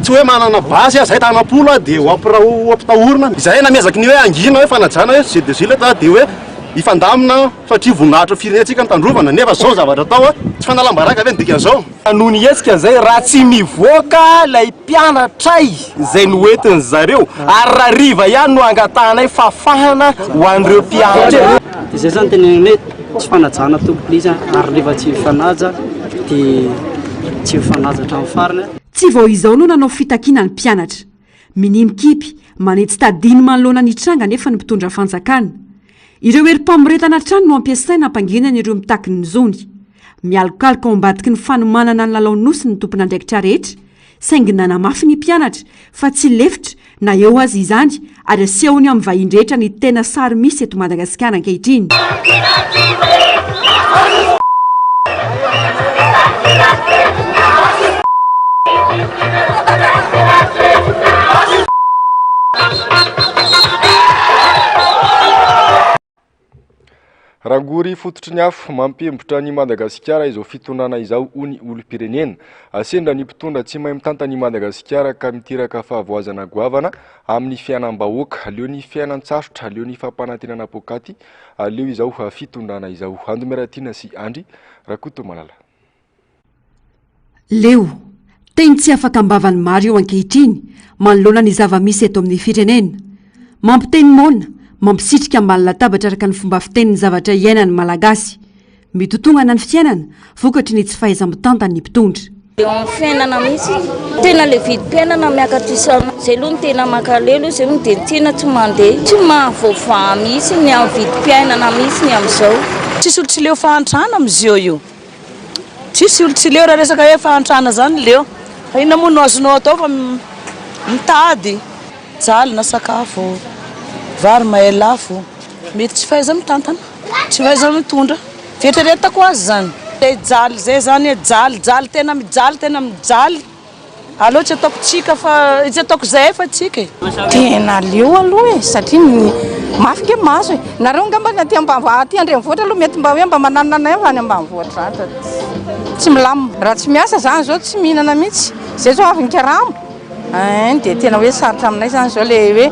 Speaker 4: Tsy hoe manana basy aho, izahay tanam-polo aho dia ho ampitahorina. Izahay na miezaky ny hoe hangina hoe fanajana hoe G2J dia hoe hifandamina satria voninahitry ny firenentsika no tandrovana nefa izao ny zavatra atao, tsy fanalam-baraka ve ny dikan'izao?
Speaker 20: Noho ny hetsika izay raha tsy mivoaka ilay mpianatray izay noentin zareo ary rahariva ihany no angatahanay fahafahana ho an'ireo mpianatra ireo.
Speaker 23: Dia izay zany tenenina hoe tsy fanajana tompoko ilay izy ary rehefa tsy mifanaja dia tsy mifanaja hatramin'ny farany.
Speaker 7: Tsy vao izao no nanao fitakiana ny mpianatra. Minia mikipy, manetsy tadiny manoloana ny tranga anefa ny mpitondra fanjakana. Ireo herim-pamoretana hatrany no ampiasaina hampanginana ireo mitaky ny zony. Mialokaloka ao ambadiky ny fanomanana ny lalao Nosy ny tompon'andraikitra rehetra, saingy nanamafy ny mpianatra fa tsy lefitra na eo aza izany ary asehony amin'ny vahiny rehetra ny tena sary misy eto Madagasikara ankehitriny.
Speaker 1: Rangory fototry ny afo, mampiembotra an'i Madagasikara izao fitondrana izao hoy ny olom-pirenena. Sendra ny mpitondra tsy mahay mitantana i Madagasikara ka miteraka fahavoazana goavana amin'ny fiainam-bahoaka. Leo ny fiainan-tsarotra, leo ny fampanantenana poakaty, leo izao fitondrana izao. Andomeratiana sy Andry Rakotomalala.
Speaker 7: Leo. Teny tsy afaka am-bavan'ny maro io ankehitriny, manoloana ny zava-misy eto amin'ny firenena. Mampiteny moana, mampisitrika ambany latabatra araka ny fomba fiteny ny zavatra iainan'ny Malagasy. Mitotongana ny fiainana, vokatry ny tsy fahaiza-mitantan'ny mpitondra.
Speaker 24: Eo amin'ny fiainana mihitsy, tena le vidim-piainana miakatra isan'andro, zay aloha no tena mankaleo, zay moa dia tena tsy mandeha, tsy mahavoavaha mihitsy ny amin'ny vidim-piainana mihitsy ny amin'izao.
Speaker 25: Tsisy olo tsy leo fahantrana amizio io. Tsisy olo tsy leo raha resaka hoe fahantrana zany leo. Fa inona moa no azonao atao fa mitady. Jaly na sakafo, vary mahay lafo. Mety tsy fahaiza-mitantana, tsy fahaiza-mitondra. Fieritreretako azy zany. Zay jaly zay zany e, jaly, jaly tena mijaly, tena mijaly. Aleo tsy ataoko tsika fa tsy ataoko zahay fa tsika e.
Speaker 26: Tena leo aloha e, satria ny mafy nge maso e, nareo angamba ny aty ambanivo aty andrenivohitra aloha mety mba hoe mba mananona anay fa any ambanivohitra zany tsy milamina, raha tsy miasa zany zao tsy mihinana mihitsy, zay zao avy nikarama ein dia tena hoe sarotra aminay zany zao le hoe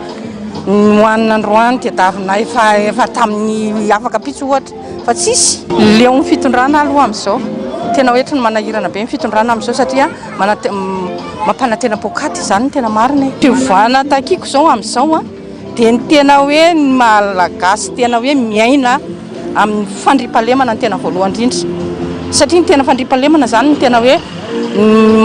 Speaker 26: ny hohanina androany tedavina efa efa tamin'ny afaka ampitso ohatra. Fa tsisy. Leo ny fitondrana aloha amin'izao. Tena hoe ohatry ny manahirana be ny fitondrana amin'izao satria mampanantena poakaty izany no tena marina e. Fiovana takiako izao amin'izao an, dia ny tena hoe ny Malagasy tena hoe miaina amin'ny fandriampahalemana no tena voalohany indrindra. Satria ny tena fandriampahalemana izany no tena hoe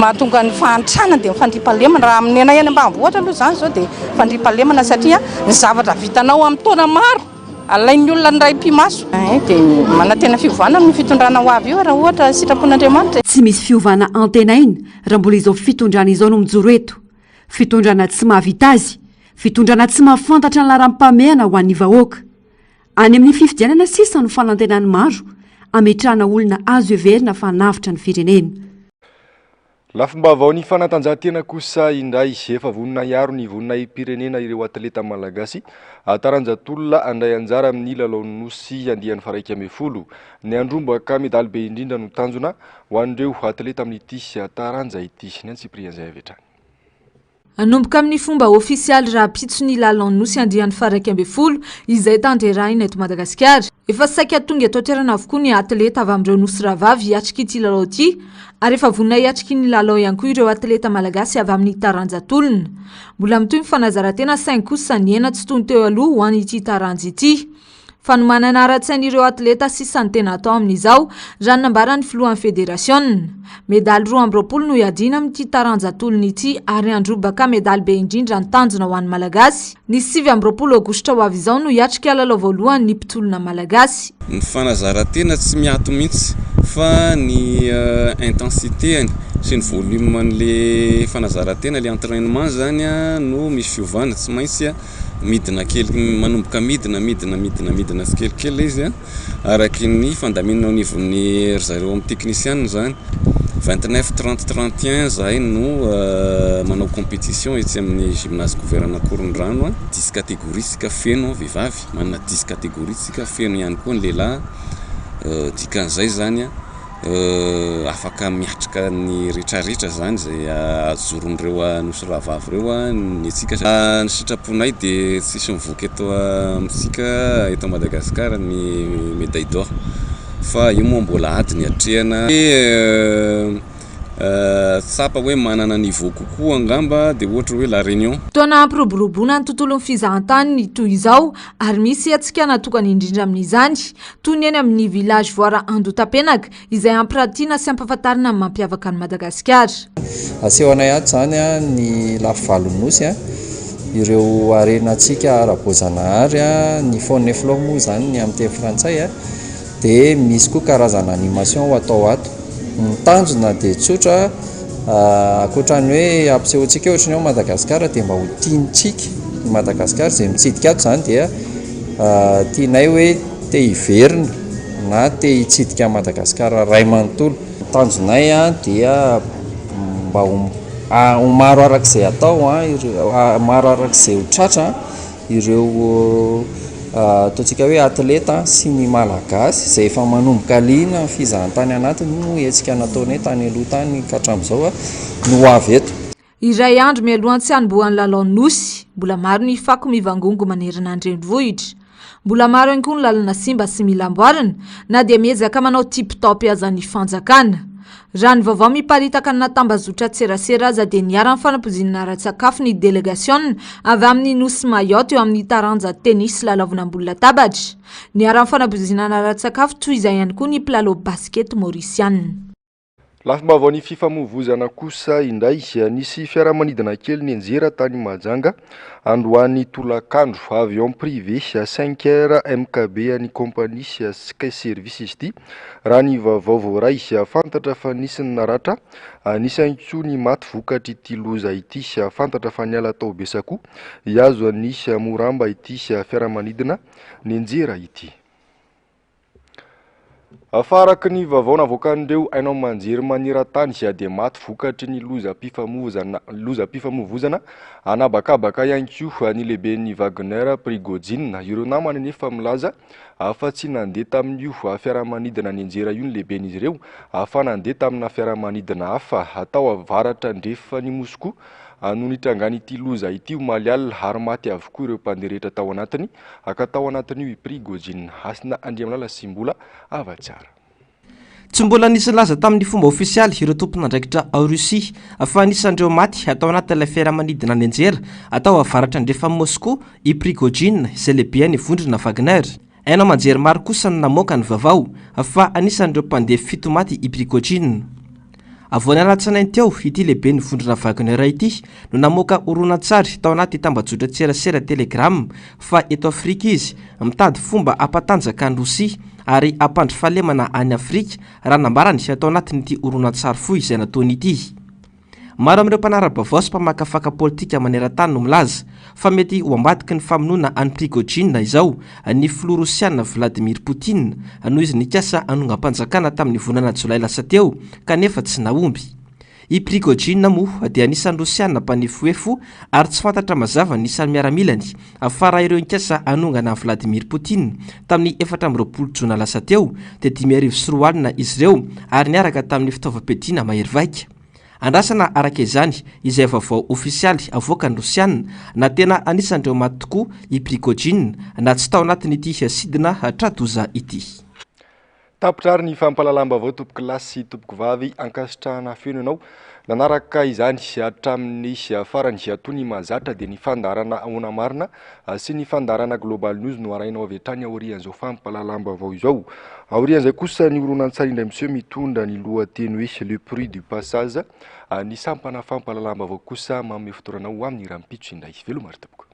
Speaker 26: mahatonga ny fahantrana dia ny fandriampahalemana. Raha amin'ny anay any ambanivohitra aloha izany izao dia fandriampahalemana satria ny zavatra vitanao amin'ny taona maro, Alain'ny olona ny ray mpimaso. Dia manantena fiovana amin'ny fitondrana ho avy io raha ohatra sitrapon'Andriamanitra e.
Speaker 7: Tsy misy fiovana antenaina raha mbola izao fitondrana izao no mijoro eto. Fitondrana tsy mahavita azy, fitondrana tsy mahafantatra ny laharam-pahamehana ho an'ny vahoaka. Any amin'ny fifidianana sisa no fanantenan'ny maro hametrahana olona azo heverina fa hanavotra ny firenena.
Speaker 1: Lafim-baovaon'ny fanatanjahantena kosa indray, efa vonona hiaro ny voninahi-pirenena ireo atleta malagasy taranja tolona handray anjara amin'ny lalaon'ny Nosy andiany faha-11. Ny handrombaka medaly be indrindra no tanjona ho an'ireo atleta amin'ity taranja ity. Ny antsipirian'izay avy hatrany.
Speaker 5: Hanomboka amin'ny fomba ofisialy rahampitso ny Lalaon'ny Nosy andiany faha-11 izay tanterahina eto Madagasikara. Efa saika tonga eto an-toerana avokoa ny atleta avy amin'ireo Nosy rahavavy hiatrika ity lalao ity ary efa vonona hiatrika ny lalao ihany koa ireo atleta malagasy avy amin'ny taranja tolona. Mbola mitohy ny fanazaran-tena saingy kosa nihena tsy toy ny teo aloha ho an'ity taranja ity. Fanomanana ara-tsain'ireo atleta sisa no tena atao amin'izao, raha ny nambaran'ny filohan'ny federasiona. Medaly 22 no hiadiana amin'ity taranja tolona ity ary handrobaka medaly be indrindra ny tanjona ho an'ny Malagasy. Ny 29 aogositra ho avy izao no hiatrika lalao voalohany ny mpitolona malagasy.
Speaker 27: Ny fanazaran-tena tsy miato mihitsy fa ny intensité-ny.
Speaker 3: sy ny volume an'le fanazaran-tena, le entrainement zany no misy fiovana, tsy maintsy midina kely, manomboka midina, midina, midina, midina tsikelikely le izy araky ny fandaminana eo anivon'ny ry zareo amin'ny teknisiana zany. 29, 30, 31 zahay no manao compétition etsy amin'ny gymnase couvert an'Ankorondrano, 10 catégories tsika feno vehivavy, manana 10 catégories tsika feno ihany koa ny lehilahy, dikan'izay zany Afaka miatrika ny retraretra zany izay ajoron'ireo nosy rahavavy ireo ny antsika. Ny sitraponay dia tsisy mivoaka eto amintsika eto Madagascar ny médaille d'or fa io moa mbola ady ny atrehana. Tsapa hoe manana niveau kokoa angamba dia ohatra hoe La Réunion.
Speaker 5: Fotoana hampiroboroboana ny tontolon'ny fizahantany ny toy izao ary misy hetsika natokana indrindra amin'izany, toy ny eny amin'ny Village Voara Andotapenaka izay hampiratiana sy hampafantarina ny mampiavaka an'i Madagasikara.
Speaker 6: Asehonay ato izany ny lafivalon'ny Nosy, ireo harenantsika ara-boajanahary, ny faune et flore moa izany ny amin'ny teny frantsay. Dia misy koa karazana animation ho atao ato. Ny tanjona dia tsotra, ankoatra ny hoe hampisehoantsika hoe ohatran'ny ao Madagasikara dia mba ho tiantsika i Madagasikara, izay mitsidika ato izany dia tianay hoe te hiverina na te hitsidika an'i Madagasikara iray manontolo. Ny tanjonay dia mba ho ho maro arak'izay atao, maro arak'izay ho tratra. Ireo ataontsika hoe atleta sy ny Malagasy izay efa manomboka liana amin'ny fizahantany anatiny moa hetsika nataonay tany aloha tany ka hatramin'izao no ho avy eto.
Speaker 5: Iray andro mialohan'ny tsy hanombohan'ny lalao Nosy, mbola maro ny fako mivangongo manerana ny renivohitra. Mbola maro ihany koa ny lalana simba sy mila amboarina, na dia miezaka manao tip top aza ny fanjakana. Raha ny vaovao miparitaka anaty tambazotran-tserasera aza dia niharan'ny fanapoizinana ara-tsakafo ny delegasiona avy amin'ny nosy Mayotte eo amin'ny taranja tenisy lalaovina ambony latabatra. Niharan'ny fanapoizinana ara-tsakafo toy izay ihany koa ny mpilalao basikety maorisianina.
Speaker 1: Lafim-baovaon'ny fifamoivoizana kosa indray, nisy fiaramanidina kely nianjera tany Mahajanga androany tolakandro. Avion privé 5 Air MKB an'ny kaompania Sky Service izy ity. Raha ny vaovao voaray, fantatra fa nisy ny naratra, nisy ihany koa ny maty vokatr'ity loza ity. Fantatra fa niala tao Besakoa hihazo an'i Moramba ity fiaramanidina nianjera ity. Fa araka ny vaovao navoakan'ireo haino aman-jery maneran-tany dia maty vokatry ny lozam-pifamoivozana lozam-pifamoivozana an'habakabaka ihany koa ny lehiben'ny Wagner Prigojine. Ireo namany anefa milaza fa tsy nandeha tamin'io fiaramanidina nianjera io ny lehiben'izy ireo fa nandeha tamina fiaramanidina hafa tao avaratra andrefan'i Moscou no nitrangan'ity loza ity omaly alina ary maty avokoa ireo mpandeha rehetra tao anatiny ka tao anatin'io i Prigojine. Hasina Andriamalala sy Mbola Havatsara.
Speaker 16: Tsy mbola nisy nilaza tamin'ny fomba ofisialy ireo tompon'andraikitra ao Russie fa anisan'ireo maty tao anatin'ilay fiaramanidina nianjera tao avaratra andrefan'i Moscou i Prigojine izay lehiben'ny vondrona Wagner. Haino aman-jery maro kosa no namoaka ny vaovao fa anisan'ireo mpandeha fito maty i Prigojine. Vao ny alatsinainy teo ity lehiben'ny vondrona Wagner ity no namoaka horonantsary tao anaty tambajotran-tserasera Telegram fa eto Afrika izy mitady fomba hampatanjaka an'i Rosia ary hampandry fahalemana any Afrika raha nambarany tao anatin'ity horonantsary fohy izay nataony ity. Maro amin'ireo mpanara-baovao sy mpamakafaka politika maneran-tany no milaza fa mety ho ambadiky ny famonoana an'i Prigojine izao ny filoha rosiana Vladimir Poutine noho izy nikasa hanongam-panjakana tamin'ny volana jolay lasa teo kanefa tsy nahomby. I Prigojine moa dia anisan'ny rosiana mpanefoefo ary tsy fantatra mazava ny isan'ny miaramilany fa raha ireo nikasa hanongana an'i Vladimir Poutine tamin'ny 24 jona lasa teo dia 2005 izy ireo ary niaraka tamin'ny fitaovam-piadiana mahery vaika. Andrasana araka izany izay vaovao ofisialy avoakan'ny Rosiana na tena anisan'ireo maty tokoa i Prigojine na tsy tao anatin'ity sidina tra-doza ity.
Speaker 1: Tapitra ary ny fampahalalam-baovao tompoko lahy sy tompoko vavy, ankasitrahana feno ianao nanaraka izany hatramin'ny farany. Toy ny mahazatra dia ny fandaharana Ahoana Marina sy ny fandaharana Global News no arahinao avy hatrany aorian'izao fampahalalam-baovao izao. Aorian'izay kosa ny horonantsary indray miseho mitondra ny lohateny hoe Le prix du passage. Ny sampana fampahalalam-baovao kosa manome fotoana anao ho amin'ny rahampitso indray. Veloma ry tompoko.